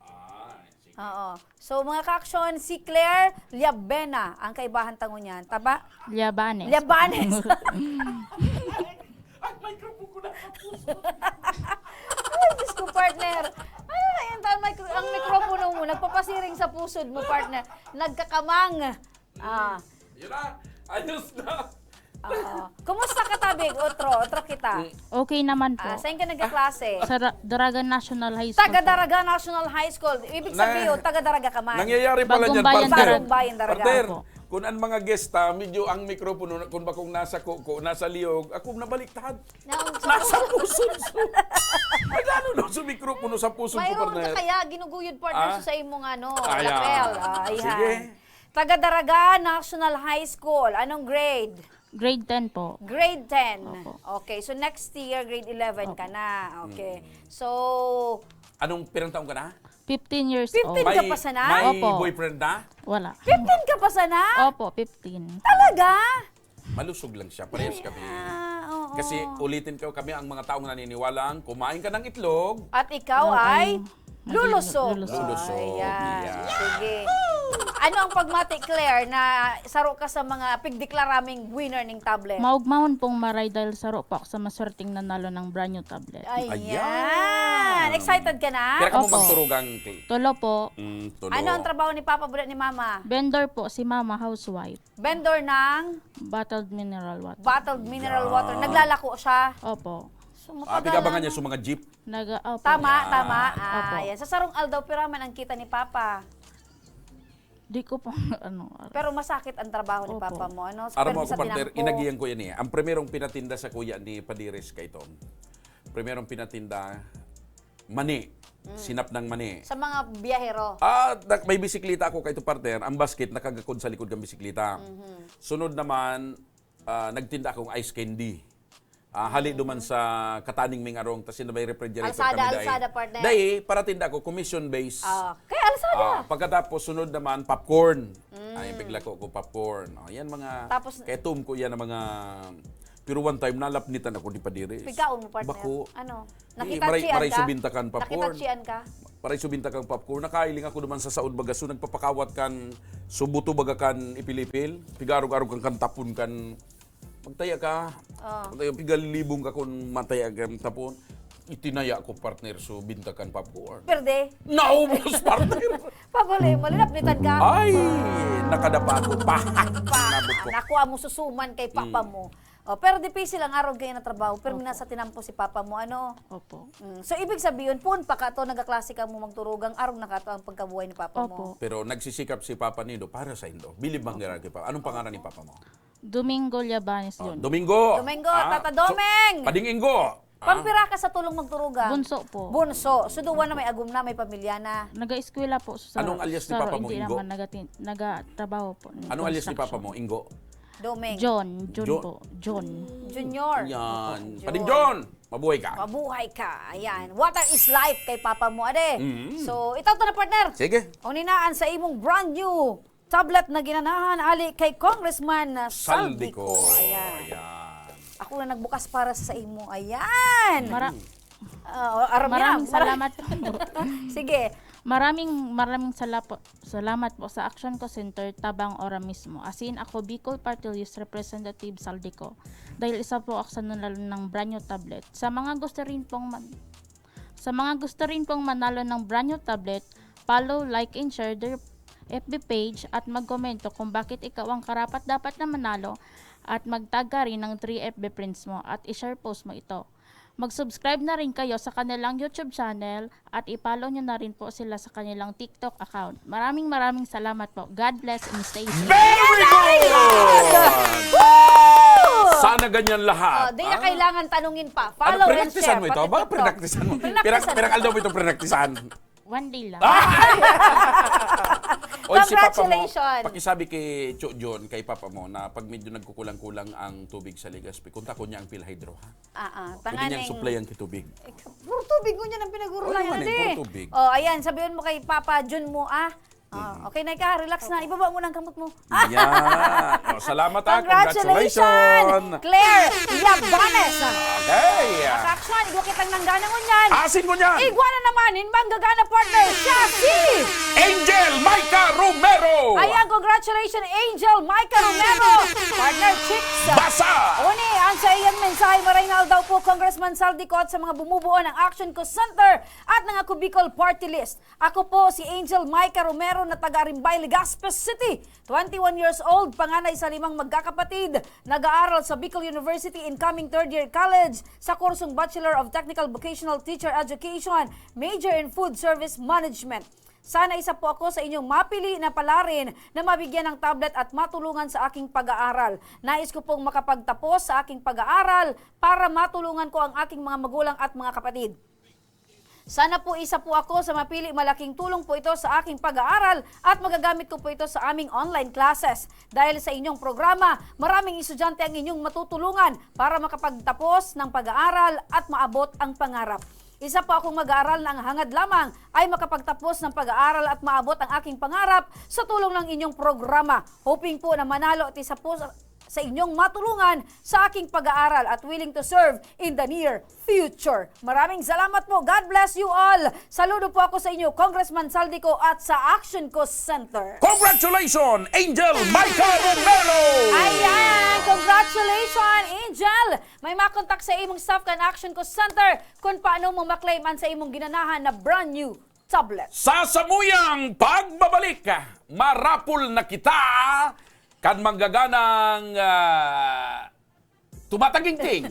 Ah, sige. Oo. So, mga ka-aksyon, si Claire Liabena ang kaibahan tango niyan. Taba? Liabanes. Liabanes. Ang microphone ko na sa puso. Ay, Diyos ko, partner. Ano na yan? Ang, micro- ang mikropono mo, nagpapasiring sa pusod mo, partner. Nagkakamang. Ah. Yun na. Ayos na. Oo. Kumusta ka, Tabig? Otro, otro kita. Okay naman po. Ah, saan ka nagkaklase? Sa Ra- Daraga National High School Taga po. Daraga National High School. Ibig Na- sabihin, taga Daraga ka man. Nangyayari pala Bagong niyan, Bayan, partner. Daraga. Bagong Bayan, Daraga. Partner, Opo. kung ang mga guest, ah, medyo ang mikropono, kung bakong nasa kuko, nasa liyog, ako nabaliktad. Naunsa? Nasa puso. Ay, lalo na sa mikropono, sa puso ko, Mayroon partner. ka kaya ginuguyod, partner, Ah? sa imong ano, Ay, lapel. ah. Ah, ayan. Sige. Taga Daraga National High School. Anong grade? Grade ten po. Grade ten. Opo. Okay, so next year, grade eleven ka Opo. na. Okay. Mm. So, Anong pirang taon ka na? Fifteen years Fifteen old. ka May, pa sana? may Opo. boyfriend na? Wala. Fifteen ka pa sana? Opo, fifteen. Talaga? Malusog lang siya. Parehas kami. Ah, oo. Kasi ulitin ko, kami ang mga taong naniniwalang kumain ka ng itlog. At ikaw Oo, ay ay, lulusog. lulusog. Lulusog, Ayan. yeah. Sige. Ano ang pagmati, Claire, na saro ka sa mga pigdeklaraming winner ning tablet? Maugmahon pong maray dahil saro po ako sa maswerteng nanalo ng brand new tablet. Ayan. Ayan. Excited ka na? Pira ka mo Opo. magturugang, Kay? Tulo po. Mm, tulo. Ano ang trabaho ni Papa, buda ni Mama? Vendor po, si Mama housewife. Vendor ng Bottled mineral water. bottled mineral water. Naglalako siya. Opo. So, Ah, mapagalan pigabangan niya ng- sa mga jeep. Naga, opo. Tama, Yan. tama. Ah, Opo. yan. Sa sarong aldaw, piraman ang kita ni Papa. Di ko po, ano, Pero masakit ang trabaho ni Opo. Papa mo, ano? Aram mo Permi sa ako, partner, tinampo. inagihan ko yan eh. Ang primerong pinatinda sa kuya ni Padires kay Tom. Primerong pinatinda, mani. Sinap ng mani. Sa mga biyahero. Ah, nak- may bisikleta ako kay partner. Ang basket nakagakod sa likod ng bisikleta. Sunod naman, ah, nagtinda akong ice candy. Ah, hali duman sa Kataning Ming Arong, tas yun na may refrigerator Alsada, kami dai. Alsada, partner. Dai, para tinda ako, commission base. Ah, kay Alsada. Ah, pagkatapos, sunod naman, popcorn. Ay, piglako ko popcorn. Oh, yan mga, Tapos- kay Tom ko yan ang mga, pero one time, nalapnitan ako ni Padires. Pigkaon mo, partner. Bako. Ano? Di, Nakita maray, siyan maray ka? subinta kan popcorn. Nakita siyan ka? Paray subinta kang popcorn. Nakailing ako naman sa saod baga. So, nagpapakawat kan subuto baga kan ipil-ipil. Pigarog-arog kan kan tapon kan magtaya ka. Oh. Magtaya, pigalibong ka kung mataya kan tapon. Itinaya ko, partner, so binta kan popcorn. Perde. Naubos, partner! Paguli mo, linapnitan ka. Ay! Nakadapa ako. Pahat! Pa, Nabot ko. nakuha mo susuman kay Papa Mm. mo. Oh, pero dipicil ang arog kayo na trabaho, pero minasa tinampo si Papa mo, ano? Opo. Mm. So, ibig sabihin, pun pa ka to, nagaklase ka mo magturugang, arog na ka to ang pagkabuhay ni Papa Opo. mo. Pero nagsisikap si Papa nindo para sa indo. Bilib man giraray kay Papa. Anong pangaran ni Papa mo? Domingo Llabanes Oh, yun. Domingo. Domingo, Ah, Tata so, Domeng. Pading Ingo. Ah, Pampira ka sa tulong magturugang? Bunso po. Bunso. So, duwa na may agom na, may pamilya na. Nag-eskwela po sa Anong alias ni sa Papa mo, hindi Ingo? Naman nagatin, nagatrabaho po. ng Anong alias ni Papa construction. mo? Ingo? Domeng. John. John Jo- po. John. Junior. Yan. John. Pading John! Mabuhay ka. Mabuhay ka. Ayan. Water is life kay Papa mo, ade. Mm. So, itaw to na, partner. Sige. Uninaan sa imong brand new tablet na ginanahan ali kay Congressman na Saldico. Saldico. Ayan. Ayan. Ako na nagbukas para sa imo. Ayan. Mara- Ah, aram niya. Maraming Mara- salamat po. Sige. Maraming maraming salamat salamat po sa Action Ko Center, Tabang Ora mismo. Asin ako, Bicol Party List Representative Saldico. Dahil isa po ako sa nanalo ng brand new tablet. Sa mga gusto rin pong man sa mga gusto rin pong manalo ng brand new tablet, follow, like, and share their F B page at magkomento kung bakit ikaw ang karapat-dapat na manalo at magtag ka rin ng three F B friends mo at i-share post mo ito. Mag-subscribe na rin kayo sa kanilang YouTube channel at i-follow nyo na rin po sila sa kanilang TikTok account. Maraming maraming salamat po. God bless and stay safe. Very good! Woo! Sana ganyan lahat. Oh, di niya Ah? kailangan tanungin pa. Ano, Follow and pinaktisan share. mo ito? Pati Ba, TikTok. pinaktisan mo? Pinaktisan Pirang, ko. pirang aldaw mo itong pinaktisan? One day lang. Oy, si Papa mo, Congratulations. pakisabi kay Cho John, kay Papa mo, na pag medyo nagkukulang-kulang ang tubig sa Legazpi, kontakon niya ang PhilHydro, ha? Ah, ah. Pwede niyang Tanganing- supply ang tubig. Puro tubig mo niya nang pinag-urulayan Oo, na man, eh, di. puro tubig. Oh, ayan, sabihin mo kay Papa Jun mo, ah. Oh, okay na ka, relax na. Ibaba mo na ang kamot mo. Yan. Oh, salamat, ha. Congratulations! Congratulations! Claire Yabanes. Okay. Kakaksyon, igwa kitang nanggana ngunyan. Asin mo niyan! Igwa na naman, in manggagana partner, siya si Angel Micah Romero! Ayan, congratulations, Angel Micah Romero. Partner Chicks. Basa! Uni, ang sa iyang mensahe, maray na aldaw po, Congressman Saldico, at sa mga bumubuo ng Action Ko Center at ng Ako Bicol Party List. Ako po si Angel Micah Romero na taga Arimbay, Legazpi City. Twenty-one years old, panganay sa limang magkakapatid. Nag-aaral sa Bicol University, incoming third year college, sa kursong Bachelor of Technical Vocational Teacher Education, major in Food Service Management. Sana isa po ako sa inyong mapili na palarin na mabigyan ng tablet at matulungan sa aking pag-aaral. Nais ko pong makapagtapos sa aking pag-aaral para matulungan ko ang aking mga magulang at mga kapatid. Sana po isa po ako sa mapili. Malaking tulong po ito sa aking pag-aaral at magagamit ko po ito sa aming online classes. Dahil sa inyong programa, maraming estudyante ang inyong matutulungan para makapagtapos ng pag-aaral at maabot ang pangarap. Isa po akong mag-aaral na ang hangad lamang ay makapagtapos ng pag-aaral at maabot ang aking pangarap sa tulong ng inyong programa. Hoping po na manalo at isa po sa, sa inyong matulungan sa aking pag-aaral at willing to serve in the near future. Maraming salamat po. God bless you all. Saludo po ako sa inyo, Congressman Zaldy Co, at sa Action Co Center. Congratulations, Angel Micah Romero! Ayan! Congratulations, Angel! May makontak sa imong staff kan Action Co Center kun paano mo maklaim an sa imong ginanahan na brand new tablet. Sa samuyang pagbabalik, marapol na kita kan manggaganang, ah, tumatagingting.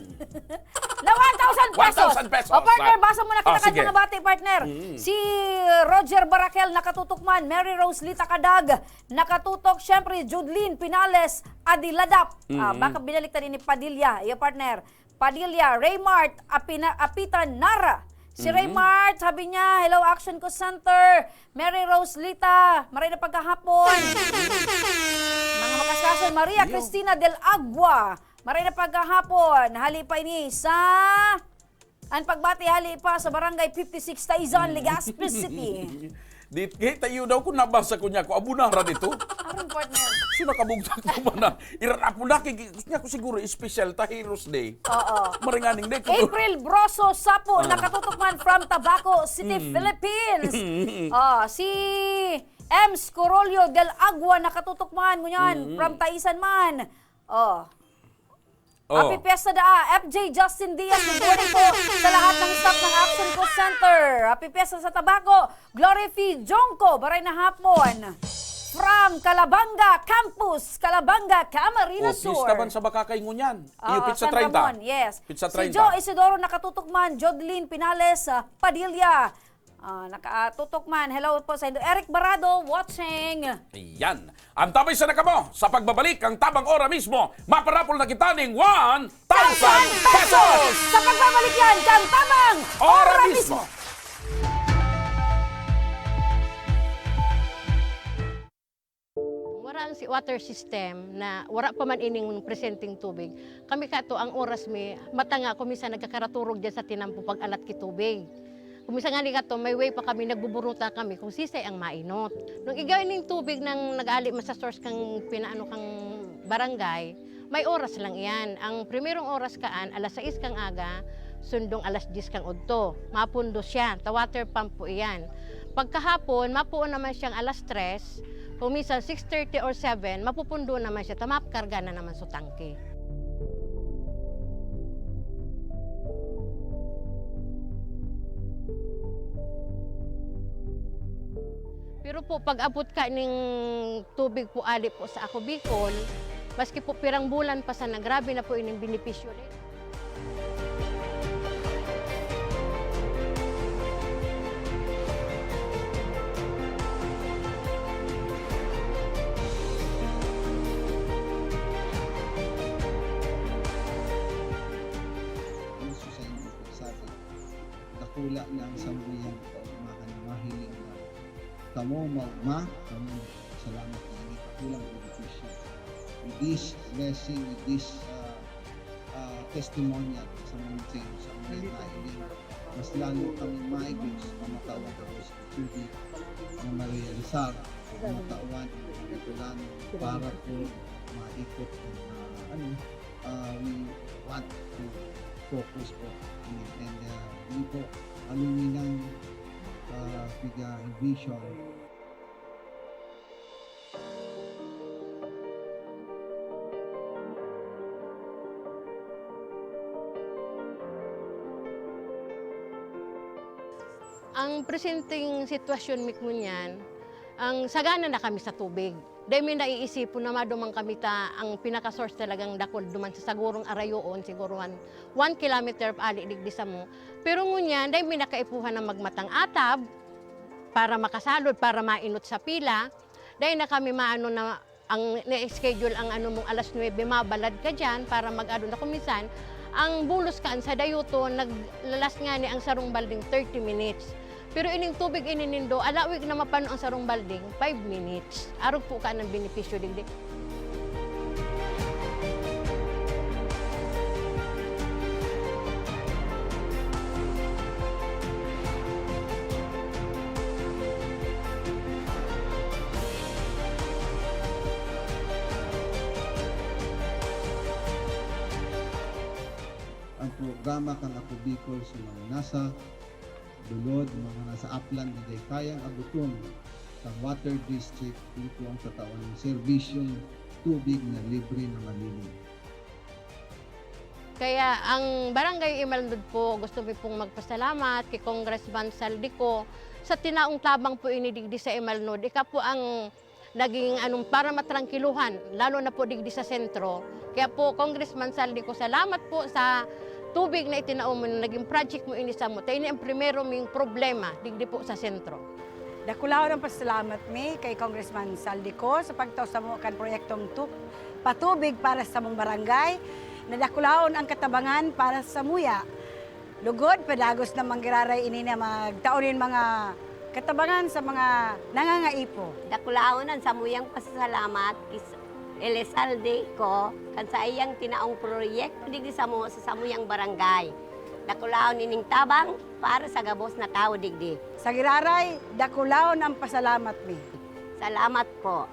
Na one thousand pesos. One thousand pesos. O, partner, basa muna kita kan mga bati, partner. Mm. Si Roger Barakel, nakatutok man. Mary Rose Lita Kadag, nakatutok. Siyempre, Judlin Pinales Adiladap. Ah, mm, baka binaliktad ni Padilla. Iyo, partner. Padilla, Raymart, Apina-, Apitan Nara. Si, mhm, Raymart, sabi niya, "Hello, Action Co Center." Mary Rose Lita, maray na pagkahapon. Mga makasikaso, Maria, iyo, Cristina del Agua, maray na pagkahapon. Hali pa ini sa, an pagbati, hali pa sa Barangay fifty-six, Taizan, mm, Legazpi City. Di, kita iyo daw kung nabasa ko niya, kung abunara dito. Aron, partner. So, nakabugtak naman na. Iran ako na, kay, niya ko siguro special ta Heroes Day. Oo. Maringaning day ko. April Broso Sapo, ah, nakatutok man from Tabaco City, mm, Philippines. Ah, si Ems Corolio del Agua, nakatutok man, ngunyan, mm, from Taisan man. Oh. Oh. Happy Fiesta daa, F J Justin Diaz, good morning po sa lahat ng staff ng Action Co Center. Happy Fiesta sa Tabaco. Glory Fee Jongco, maray na hapon. From Calabanga Campus, Calabanga, Camarines Sur. Oh, pista man sa Bakakay ngunyan. Ah, iyo, pitsa treinta. San Ramon, yes. Pitsa treinta. Si Joe Isidoro nakatutok man, Jodlin Pinales, ah, Padilla. Ah, nakatutok man. Hello po sa indo. Eric Barado, watching. Ayan. Antabay sana kamo sa pagbabalik kan Tabang Ora mismo. Maparapol na kita ning one thousand pesos! Sa pagbabalik yan, kan Tabang Ora mismo. Wara ang si-, water system na wara pa man ining presenteng tubig. Kami kato, ang oras mi, mata nga ako minsan nagkakaraturog diyan sa tinampo pag-alat ki tubig. Kung minsan ngani kato, may way pa kami, nagbuburuta kami kung sisay ang mainot. Nung igay ning tubig nang nag-ali man sa source kang pinaano kang barangay, may oras lang iyan. Ang primerong oras kaan, alas sais kang aga, sundong alas dyes kang udto. Mapundo siya, ta water pump po iyan. Pagkahapon, mapuon naman siyang alas tres, kung minsan six thirty or seven, mapupundo naman siya, ta makarga na naman sa tangke. Pero po, pag-abot ka ning tubig po ali po sa Ako Bicol, maski po pirang bulan pa sana, grabe na po ining benepisyo. Ano sa inyo po sabi? Dakula na ang samuyang kaugmahan na mahiling na kamo maugma, kamo salamat na ini dakulang benepisyo. With this blessing, with this, ah, ah, testimonial sa mga sa mga nailing, mas lalo kami maigos, mamatawan ako sa tubig na marealisar, mamatawan ang kapitulan para po maikot ang, ah, ano, ah, we want to focus po. And, and, ah, yun po, aluminan, ah, piga vision. Ang presenteng sitwasyon mi ngunyan, ang sagana na kami sa tubig. Dai mi naiisipon na maduman kami ta ang pinaka-source talagang dakul duman sa sagurong arayoon, siguro one, one kilometer ali digdi samo. Pero ngunyan, dai mi na kaipuhan na magmatang atab para makasalod, para mainot sa pila. Dai na kami maano na ang na-schedule ang ano mong alas nuebe, mabalad ka diyan para mag-ano na. Kung minsan, ang bulos kaan sa dayuton, naglalas ngani ang sarong balding thirty minutes. Pero ining tubig ini nindo, alawig na mapano ang sarong balding, five minutes. Arog po ka ng benepisyo digdi. programa kan Ako Bicol sa mga nasa lulod, mga nasa aplan na dai kayang abuton kan water district, ito ang tatawan ng serbisyong tubig na libre na malinis. Kaya ang Barangay Imalnod po, gusto mi pong magpasalamat kay Congressman Zaldy Co sa tinaong tabang po ini digdi sa Imalnod. Ika po ang naging anong, para matrangkiluhan, lalo na po digdi sa sentro. Kaya po, Congressman Zaldy Co, salamat po sa tubig na itinao mo, na naging project mo ini samo. Ta ini ang primero ming problema digdi po sa sentro. Dakulaon ang pasalamat mi kay Congressman Zaldy Co sa pagtao samo kan proyektong tu-, patubig para sa samong barangay. Nadakulaon ang katabangan para sa muya. Lugod, padagos na manggiraray ini na magtao nin mga katabangan sa mga nangangaipo. Dakulaon ang samuyang pasasalamat kis Elizalde Co kan saiyang tinaong proyekto digdi samo sa samuyang barangay. Dakulaon ining tabang para sa gabos na tawo digdi. Sa giraray, dakulaon ang pasalamat mi. Salamat po.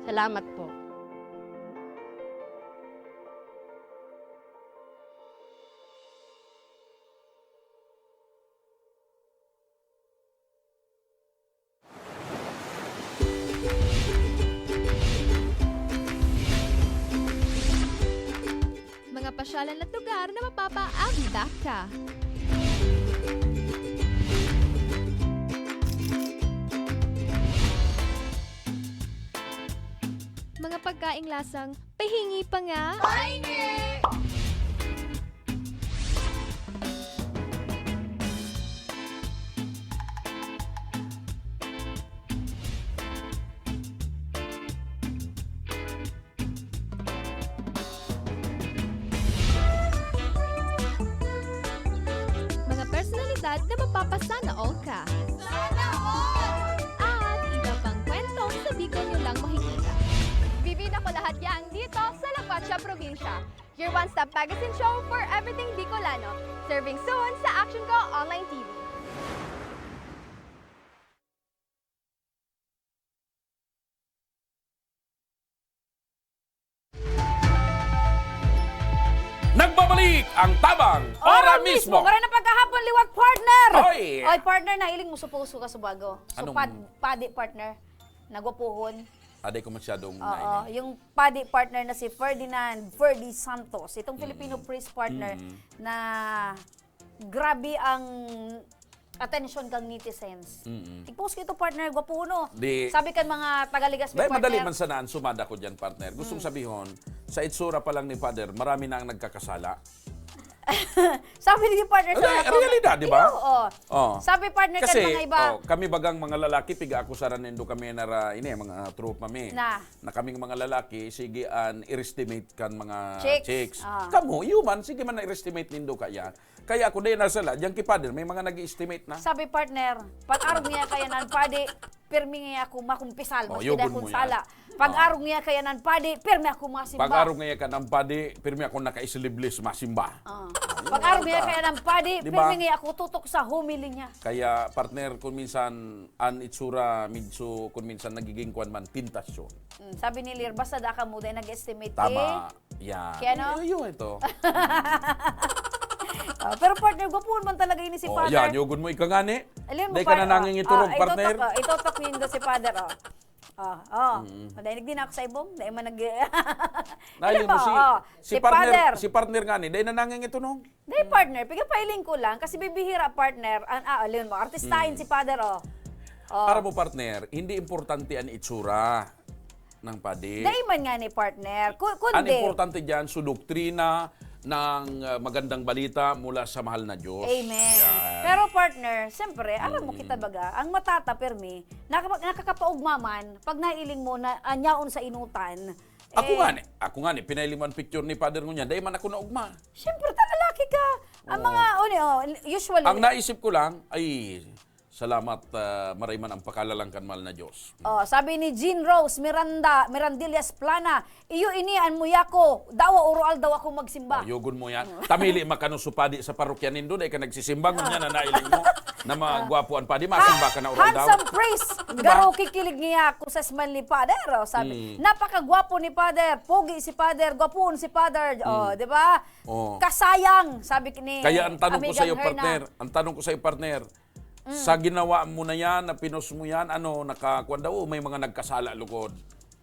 Salamat po. Mga pasyalan at lugar na mapapaabot ka. Mga pagkaing lasang pahingi pa nga. Pahingi! Mga personalidad na mapapasana all ka. Sana all! At iba pang kwentong sa Bicol nyo lang makikita. Bibida ko lahat yan dito sa La Guacha Provincia. Your one-stop magazine show for everything Bicolano. Serving soon sa Action Co Online T V. Nagbabalik ang Tabang Ora Mismo! Maray na pagkahapon, liwat, partner! Oy! Oy, partner, nahiling mo supuso ka subago. Anong Supad, padi, partner. Nagwapuhon. Aday ko masyadong Oo, nahiling. Yung padi, partner, na si Ferdinand Ferdy Santos, itong Filipino Mm. priest, partner, Mm. na grabe ang atensyon kang netizens. Mm-mm. Tigpos ko ito, partner, gwapo, no? Di Sabi kan mga taga-Legazpi, Dahil madali partner. man sana ang sumada ko dyan, partner. Gustong Mm. sabihon, sa itsura pa lang ni Father, marami na ang nagkakasala. Sabi ni partner sa Re-, mga realidad, di ba? Iyo, oo. Oh. Sabi, partner, kan Kasi, mga iba. oh, kami bagang mga lalaki, piga-akusaran nindo kami na ra-, ini, mga tropa mi. Na. Na kaming mga lalaki, sige an i-estimate kan mga Chicks. chicks. Ah. Kamo, iyo man, sige man na i-estimate nindo kaya. Kaya ako, dai na sala, diyan ki Father, may mga nag-i-estimate na. Sabi, partner, pag-arog niya kaya nan padi, pirmi niya ako makumpisal, Oh, maski yugon dai akong mo yan. sala. Pag-arog niya kaya nan padi, pirmi ako masimba. Pag-arog niya kaya nan padi, pirmi ako nakaisilibles masimba. Ah. Pag-arog niya kaya nan padi, Di ba? pirmi niya ako tutok sa homily niya. Kaya, partner, kung minsan, an itsura, medyo, kung minsan, nagiging kwan man, tentasyon. Mm, sabi ni Lir, basta da ka mo, dai nag-estimate Tama. eh. Yan. Kaya ano? Iyo, iyo, ito. Ah, pero partner, gwapuhon man talaga ini si Oh, Father. yan, yugon mo ika ngani. Alin mo, Dai ka par-, na nangingitunog, ah, partner. itotok, ah, itotok nindo si Father, oh. Oh, oh. Mm. Madainig din ako sa ibong. Dai man nag- Nahilo Alam mo, mo, si, oh, si si partner, Father. si partner ngani, dai na nangingitunog. Dai, partner, pigapailing ko lang kasi bibihira, partner. An, ah, alin mo, artistahin Mm. si Father, oh. Oh. Para mo, partner, hindi importante an itsura ng padi. Dai man ngani, partner. Ku-, Ang kundi importante diyan, su doktrina ng, ah, magandang balita mula sa mahal na Diyos. Amen. Yan. Pero, partner, siyempre, aram mo Mm. kita baga, ang matata, permi, nakapa-, nakakapaugma man, pag nailing mo na, ah, nyaon sa inutan, Ako eh, nga ni, ako nga ni, pinailing mo an picture ni Father ngunyan, dai man ako naugma. Siyempre, ta lalaki ka. Ang Oo. mga, ano, oh, usually, Ang naisip ko lang, ay, Salamat, ah, maray man ang pakalalang kan mahal na Diyos. Oh, sabi ni Jean Rose Miranda, Mirandillas Plana, "Iyo ini an muya ko, dawa oroaldaw ako magsimba." Oh, yugon mo yan. Tamili makano su padi sa parokya nindo, dai ka nagsisimba, ngunyan na nailing mo na magwapo an padi, masimba ka na oroaldaw. Handsome priest, garo kikilig niya ako sa smile ni Father. Oh, sabi, "Napakagwapo ni Father, pogi si Father, gwapoon si Father." Oh, di ba? Oh. Kasayang, sabi ni Kaya ang tanong ko amigang sa'yo, Herna. partner, ang tanong ko sa'yo, partner, Mm. sa ginawa mo na yan, na pinost mo yan, ano, nakakuan daw, o may mga nagkasala lugod?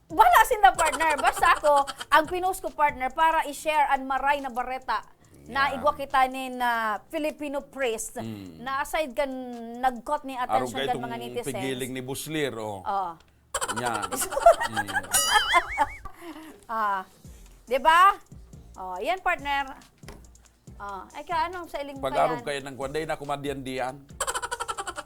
Wala sinda, partner. Basta ako, ang pinost ko, partner, para i-share ang maray na bareta na Yan. igwa kita nin, ah, Filipino priest Mm. na aside kan nag-caught ni Arog attention ka kan itong mga netizens. pigiling ni Buslir, oh. Oh. Yan. Mm. Ah, di ba? Oh, yan, partner. Ah, ay, ka, anong sa iling pa Pag-arog yan? kayo ng kwan, dahil na kumadiyan-diyan.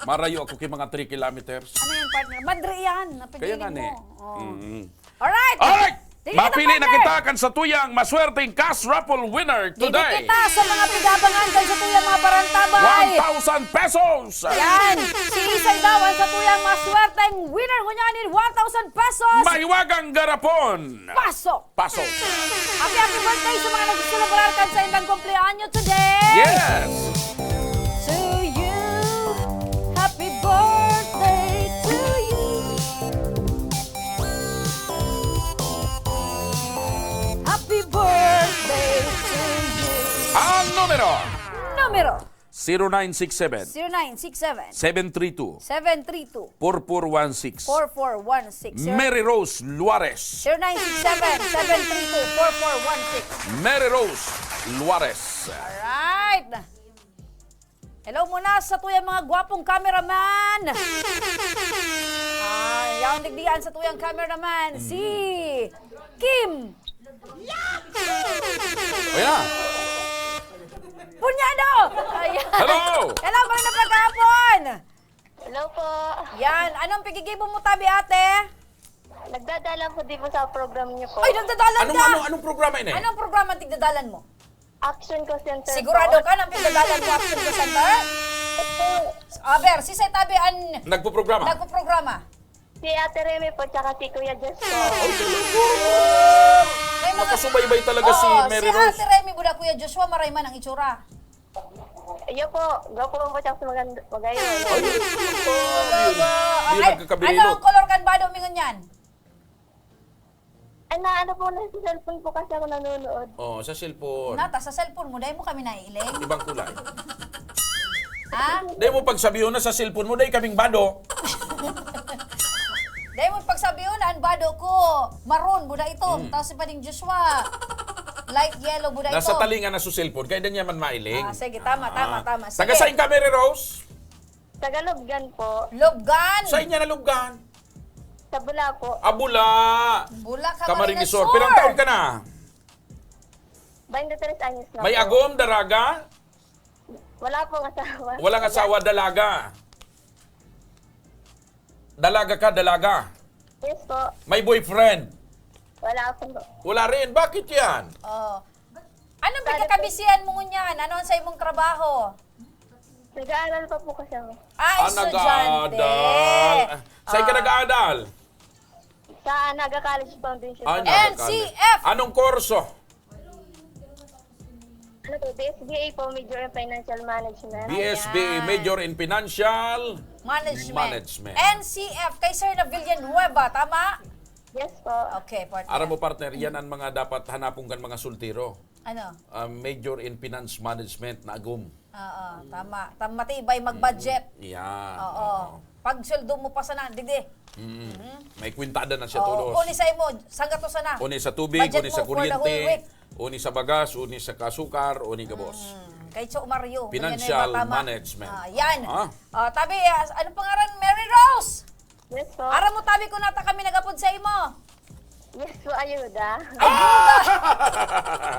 Marayo ako kay mga three kilometers. Ano yan, partner? Madre yan. Kaya Napigilan nga, ne. mo. Oh. Mm. Alright! Alright! Tingnan Mapili natin, na eh. kita kan satuyang maswerteng cash raffle winner Didi today. kita sa mga pigabangan kan satuyang mga parantabay. One thousand pesos! Yan! Si Isay daw ang satuyang maswerteng winner ngunyan nin one thousand pesos! Mahiwagang garapon! Pasok! Pasok! Happy, happy birthday sa mga nagseselebrar kan saindang kumpleanyo today! Yes! To you, happy birthday to you. Happy birthday to you. Ang numero. Numero. Zero nine six seven. Zero nine six seven. Seven three two. Seven three two. Four four one six. Four four one six. Mary Rose Luares. Zero nine six seven, seven three two, four four one six. Mary Rose Luares. Alright. Hello muna sa tuyang mga gwapong cameraman. Ah, yaon digdian sa tuyang cameraman, si Kim. Ayan. Punyado! Ayan. Hello! Hello, magandang maghapon! Hello po. Yan, anong pigigibo mo tabi, ate? Nagdadalan po di po sa program niyo po. Ay, nagdadalan Anong, ka! ano, anong programa ini? Anong programa ang tigdadalan mo? Action Call Center Sigurado po. ka na ang pigdadalan mo, Action Call Center? Opo. Aber, si Sir Tabi ang Nagpoprograma? nagpoprograma. Si Ate Remy po, tsaka si Kuya Joshua. Ay, talaga. May mga Nakasubaybay talaga si Oo, Mary si Rose. Ate Remy, buda Kuya Joshua, maray man ang itsura. Iyo po, gwapo po siya sa maganda, magayon. Ay, Baba. Di Ay, nagkakabirilo. ano ang kolor kan bado mi ngunyan? Ay, na ano po, nasa cellphone po kasi ako nanonood. Oh, sa cellphone. Nata, sa cellphone mo, dahil mo kami naiiling. Ibang kulay. Ha? Dahil mo pagsabihon na sa cellphone mo, dahil kaming bado. Dahil mo pagsabihon na ang bado ko, maroon, buda itom. Mm. Tapos si Pading Joshua, light yellow, buda Nasa itom. talinga na sa cellphone, kaya di niya man mailing. Ah, sige, tama, Ah. tama, tama. Sige. Taga saan ka, Mary Rose? Taga Lubgan po. Lubgan? Saan niya na Lubgan? Sa Bula po. Ah, Bula. Bula, Camarines Camarines Sur. Sur. Pirang taon ka na? Baintitres anyos na May po. agom, dalaga? Wala pong asawa. Walang asawa, dalaga. Dalaga ka, dalaga. Yes po. May boyfriend? Wala po. Wala rin. Bakit yan? Oh. Anong Sorry po. pagkakabisihan mo ngunyan? Ano ang sa imong trabaho? Nag-aaral pa po kasi ako. Ah, Ah, estudyante. nag-aadal. Ah, saan ka Ah. nag-aadal? Sa Naga College Foundation Ah, po. Naga College. N C F. Anong kurso? Ano po, B S B A po, major in financial management. B S B A, Ayan. major in financial Management. management. N C F, kay Sir na Villanueva, tama? Yes po. Okay, partner. Aram mo, partner, yan ang mga dapat hanapon kan mga soltero. Ano? Ah, major in finance management na agom. Oo, tama. Tam-, matibay mag-budget. Mm, yan. Oo. Oo. Pag sweldo mo pa sana, digdi. Mm. Mhm. May kwintada na siya Oo, tulos. Uni sa imo, sanggato sana. Uni sa tubig, Budget uni sa mo for the whole kuryente, week. uni sa bagas, uni sa kasukar, uni gabos. Mm. Kay Cho Mario, Financial ganyan na yung matama. management. Ah, yan. Ah. Ah, tabi, ah, ano pangaran? Mary Rose! Yes po. Aram mo, tabi ko nata kami nagapod sa imo. Yes po, ayuda. Ayuda!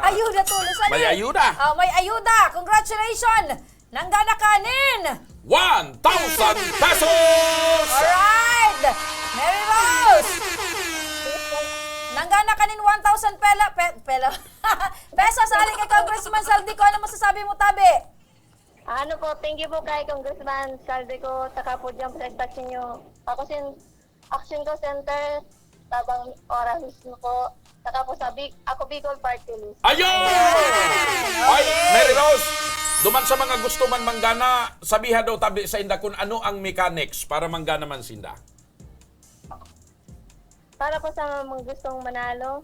Ayuda, tulos. Ano May eh? ayuda! Ah, may ayuda! Congratulations! Nanggana ka nin! One thousand pesos! Alright! Mary Rose! Nanggana ka nin one thousand pela, pe, pela, pesos sa halin kay Congressman Saldico. Ano masasabi mo, tabi? Ano po, thank you po kay Congressman Saldico, saka po dyan sa station nyo. Ako sin Action Call Center, tabang oras mismo po. Saka po sa Big, ako Bicol Party List. Ayun! Ay, Mary Rose, duman sa mga gusto man manggana, sabiha daw tabi sa inda kung ano ang mechanics para manggana man sinda. Para po sa mga gustong manalo,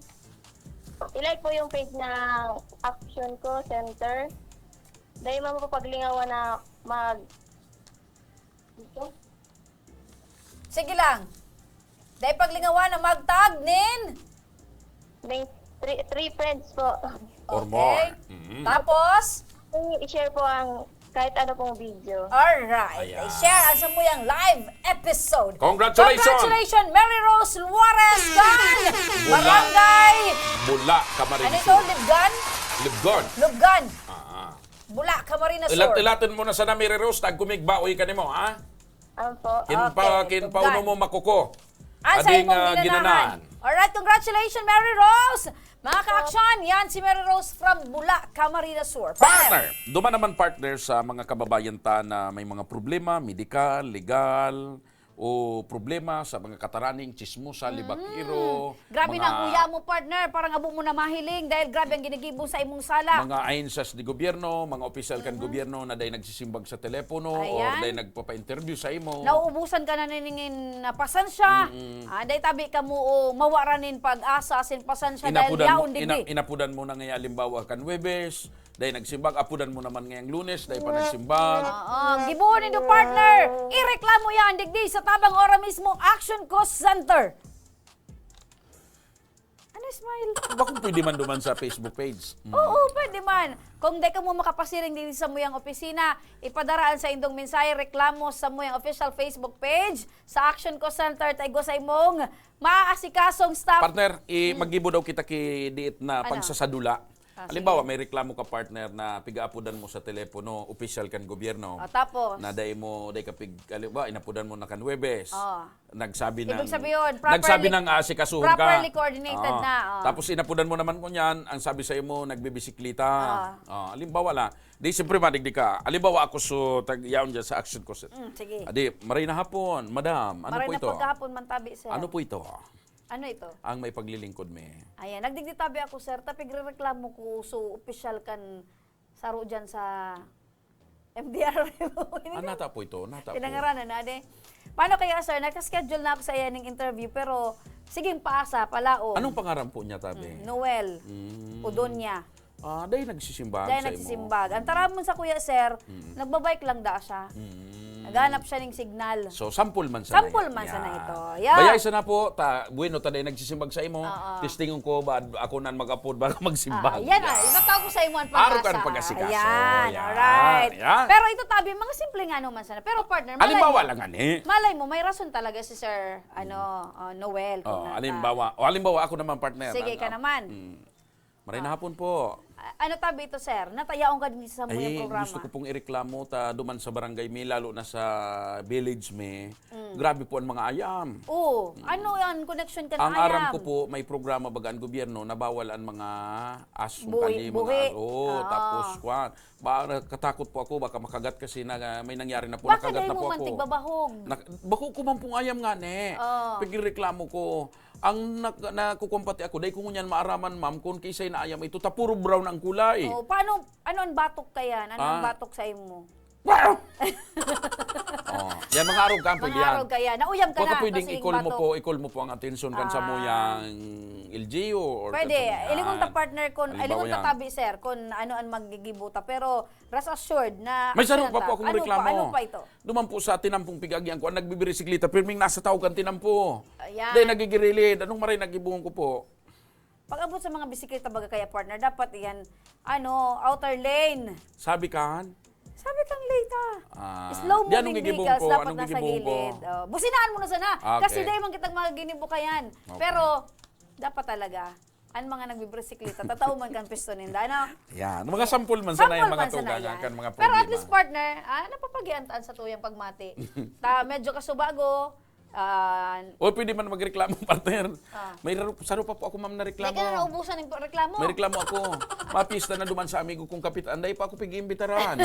i-like po yung page ng Action Call Center. Dahil mapapaglingawan na mag... Dito? Sige lang. Dahil paglingawan na magtag nin... May three, three friends po. Or Okay. More. Mm. Tapos, I-share po ang kahit ano pong video. Alright. Ayan. I-share ang samuyang live episode. Congratulations! Congratulations, Mary Rose Juarez kan Bula. Barangay... Bula, Camarines Ano ito? Sur. Libgan? Libgon. Lubgan. Ah. Bula, Camarines Sur. Ilat-ilaton mo na sana, Mary Rose, tagkumig baoy ka nimo, ha? Ano po? Kin pa, Okay, kin Lubgan. pa uno mo makuko. Asa Ading, imong ah, ginanahan? ginanahan. Alright, congratulations, Mary Rose! Mga ka-action, yan si Mary Rose from Bula, Camarines Sur. Partner! Duman naman, partner, sa mga kababayan ta na may mga problema, medikal, legal, o problema sa mga kataraning, chismosa, libakiro, Grabe mga, na ang uya mo, partner. Parang abo mo na mahiling dahil grabe ang ginigibo sa imong sala. mga ahensas de gobyerno, mga opisyal kan gobyerno na day nagsisimbag sa telepono or Ayan. day nagpapa-interview sa imo. Nauubusan ka na ningin na pasensya. Ah, dahil tabi ka mo, o, mawara nin pag-asa, sin pasensya dahil Inapudan mo, yaon digdi. ina, inapudan mo na ngayon, halimbawa, kan Huwebes, day nagsimbag, apudan mo naman ngayong Lunes, day pa nagsimbag. Oo, gibuhon nindo, partner. Ireklamo yan digdi sa tabang ora mismo, Action Call Center. Ano, smile? Ba kung pwede man duman sa Facebook page? Mm. Oo, pwede man. Kung di ka mo makapasiring din sa muyang opisina, ipadaraan sa indong mensahe, reklamo sa muyang official Facebook page, sa Action Call Center, ta igwa sa imong maaasikasong staff. Partner, i maggibo daw kita ki diit na Ano? pagsasadula. Ah, Halimbawa, sige. May reklamo ka, partner, na pigaapudan mo sa telepono, opisyal kan gobyerno. O, tapos? Na dai mo, dai ka pig, halimbawa, inapudan mo na kan Huwebes. Oh. Nagsabi ng... Ibig sabihin, properly- Nagsabi ng asikasuhon ka. properly coordinated Oo. na, oh. Tapos inapudan mo naman ko niyan, ang sabi sa imo, nagbibisiklita. Ah. Oh, halimbawa la, di siyempre madigdi ka. Halimbawa ako so, tag yaon dyan sa Action Call Center. Mm, sige. Adi, maray na hapon, madam. Ano Maray po na ito? Pagkahapon man tabi, sir. Ano po ito? Ano ito? Ang may paglilingkod me. Ayan, nagdigditabi ako, sir. Tapigre-reklamo ko so opisyal kan saro dyan sa M D R. Ah, nata po ito. Nata po. Pinangaranan na, ade. Paano kaya, sir? Nagka-schedule na ako sa iya ning interview, pero siging paasa, palaom. Anong pangaran po niya, tabi? Noel. Mm. Udonia. Ah, dahil nagsisimbag Dahil sa imo. Nagsisimbag. Ang taramon sa kuya, sir, nagbabike lang da siya. Mm. Naghanap siya ng signal. So, sample man sana Sample yan. man sana Yan. ito. Yeah. Bayay sana po, ta, bueno, ta dahil nagsisimbag sa imo, Oo. testingon ko, ba, ako na mag-apod, ba, Ah, magsimbag. yan ah, itatao ko sa imo ang Araw pag-asa. ka ng pag-asikaso. Ayan, Yan. Alright. Yan. Pero ito tabi, mga simple nga naman sana. Pero partner, malay Halimbawa mo, lang, ani. Malay mo, may rason talaga si Sir ano, uh, Noel. Kung Oh, nata- halimbawa, o halimbawa ako naman, partner. Sige Ano? ka naman. Mm. Maray na hapon po. A- ano tabi ito, sir? Natayaon ka din sa muyang Ay, programa. Gusto ko pong ireklamo ta duman sa barangay mi, lalo na sa village mi. Mm. Grabe po ang mga ayam. Oo. Ano yan? Connection ka Ang na aram ayam? Ko po, may programa baga ang gobyerno na bawal ang mga aso, Buhi- kali, buhi. mga oo, Ah. Tapos kwan. Ba, natatakot po ako, baka makagat kasi na may nangyari na po, Baka nakagat dahil na po mo man ako. Tigbabahog. Nak- bako ko man pong ayam nga ne. Oh. Pigreklamo ko. Ang nak- nakukumpati ako, dahil ko ngunyan maaraman, ma'am, kung kisay na ayam ito, ta puro brown ang kulay. Oh, paano, ano ang batok ka yan? Ano ang Ah. Batok sa imo? Wow! Oh, yan, mga arog ka, pwede yan. Mga arog ka yan. Nauyam ka Baka na, pwedeng kasi i-call mo batok. po, i-call mo po ang attention kan sa Ah. muyang L G U or Pwede. kan sa muyang- Ilingon ta partner kun, Halimbawa ilingon ta yan. Tabi sir, kun ano ang magigibo ta. Pero rest assured na May sarong aksyonan pa po ta. Akong Ano reklamo. Pa, ano pa ito? Duman po sa tinampong pig-agian ko, ang nagbibirisikli-, pirming nasa taog kan tinampo. Ayan. Dahil nagigirilid. Anong maray nagibuhon ko po? Pag-abot sa mga bisikleta baga kaya partner, dapat iyan, ano, outer lane. Sabi kan? Sabi kang late ah. Ah, Slow di, anong moving gigibuhon vehicles, ko? Dapat Anong nasa gigibuhon ko? Gilid. Oh, businaan mo na sana. Ah, Kasi okay. Dahil man kitang mga ginibukayan. Okay. Pero, dapat talaga, ang mga nagbibisikleta, tatao man kan pisto ninda, ano? Yan. Mga sampol man sana Sampol yung mga man sana tugang yan. kan mga Pero at problema. Least, partner, ah, napapagiantaan sa tuyang pagmati. Ta, medyo kasubago, Ah, O, pwede man magreklamo, partner. Ah. May ru- saro pa po ako, ma'am, na Di reklamo. ka na naubusan ng reklamo. May reklamo ako. Mapista na duman sa amigo kong kapitan. Dahil pa ako pag-iimbitaran.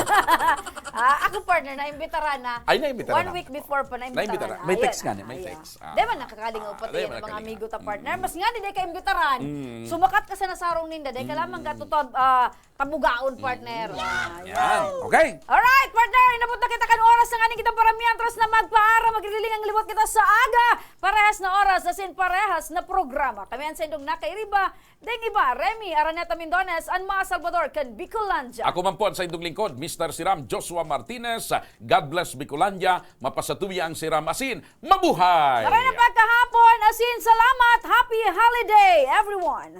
Ah, ako, partner, naimbitaran na. Ay, naimbitaran One na. week before pa, naimbitaran Naimbitaran. na. May Ayan. text nga, may Ayan. Text. Ah. Di ba, nakakalingaw Ah, pati di yan, ba, mga nakalingaw. amigo ta, partner. Mas nga, di ka imbitaran. Mm. Sumakat ka sa nasarong ninda. Dahil ka lamang ka, totoo, ah, tabugaon, partner. Ah, Yan. Okay. Alright, partner, inabot na kita kan oras na nganing kitang paramihan. Tras na magpaara, magriling ang liwat kita sa aga. Parehas na oras, asin parehas na programa. Kami ang sendong nakairiba. Deng iba, Remy Araneta Mindones, an mga Salvador kan Bicolandia. Ako man po ang saindong lingkod, Mister Siram Joshua Martinez. God bless Bicolandia, mapasatuya ang Siram asin mabuhay! Maray na pagkahapon, asin salamat. Happy holiday, everyone!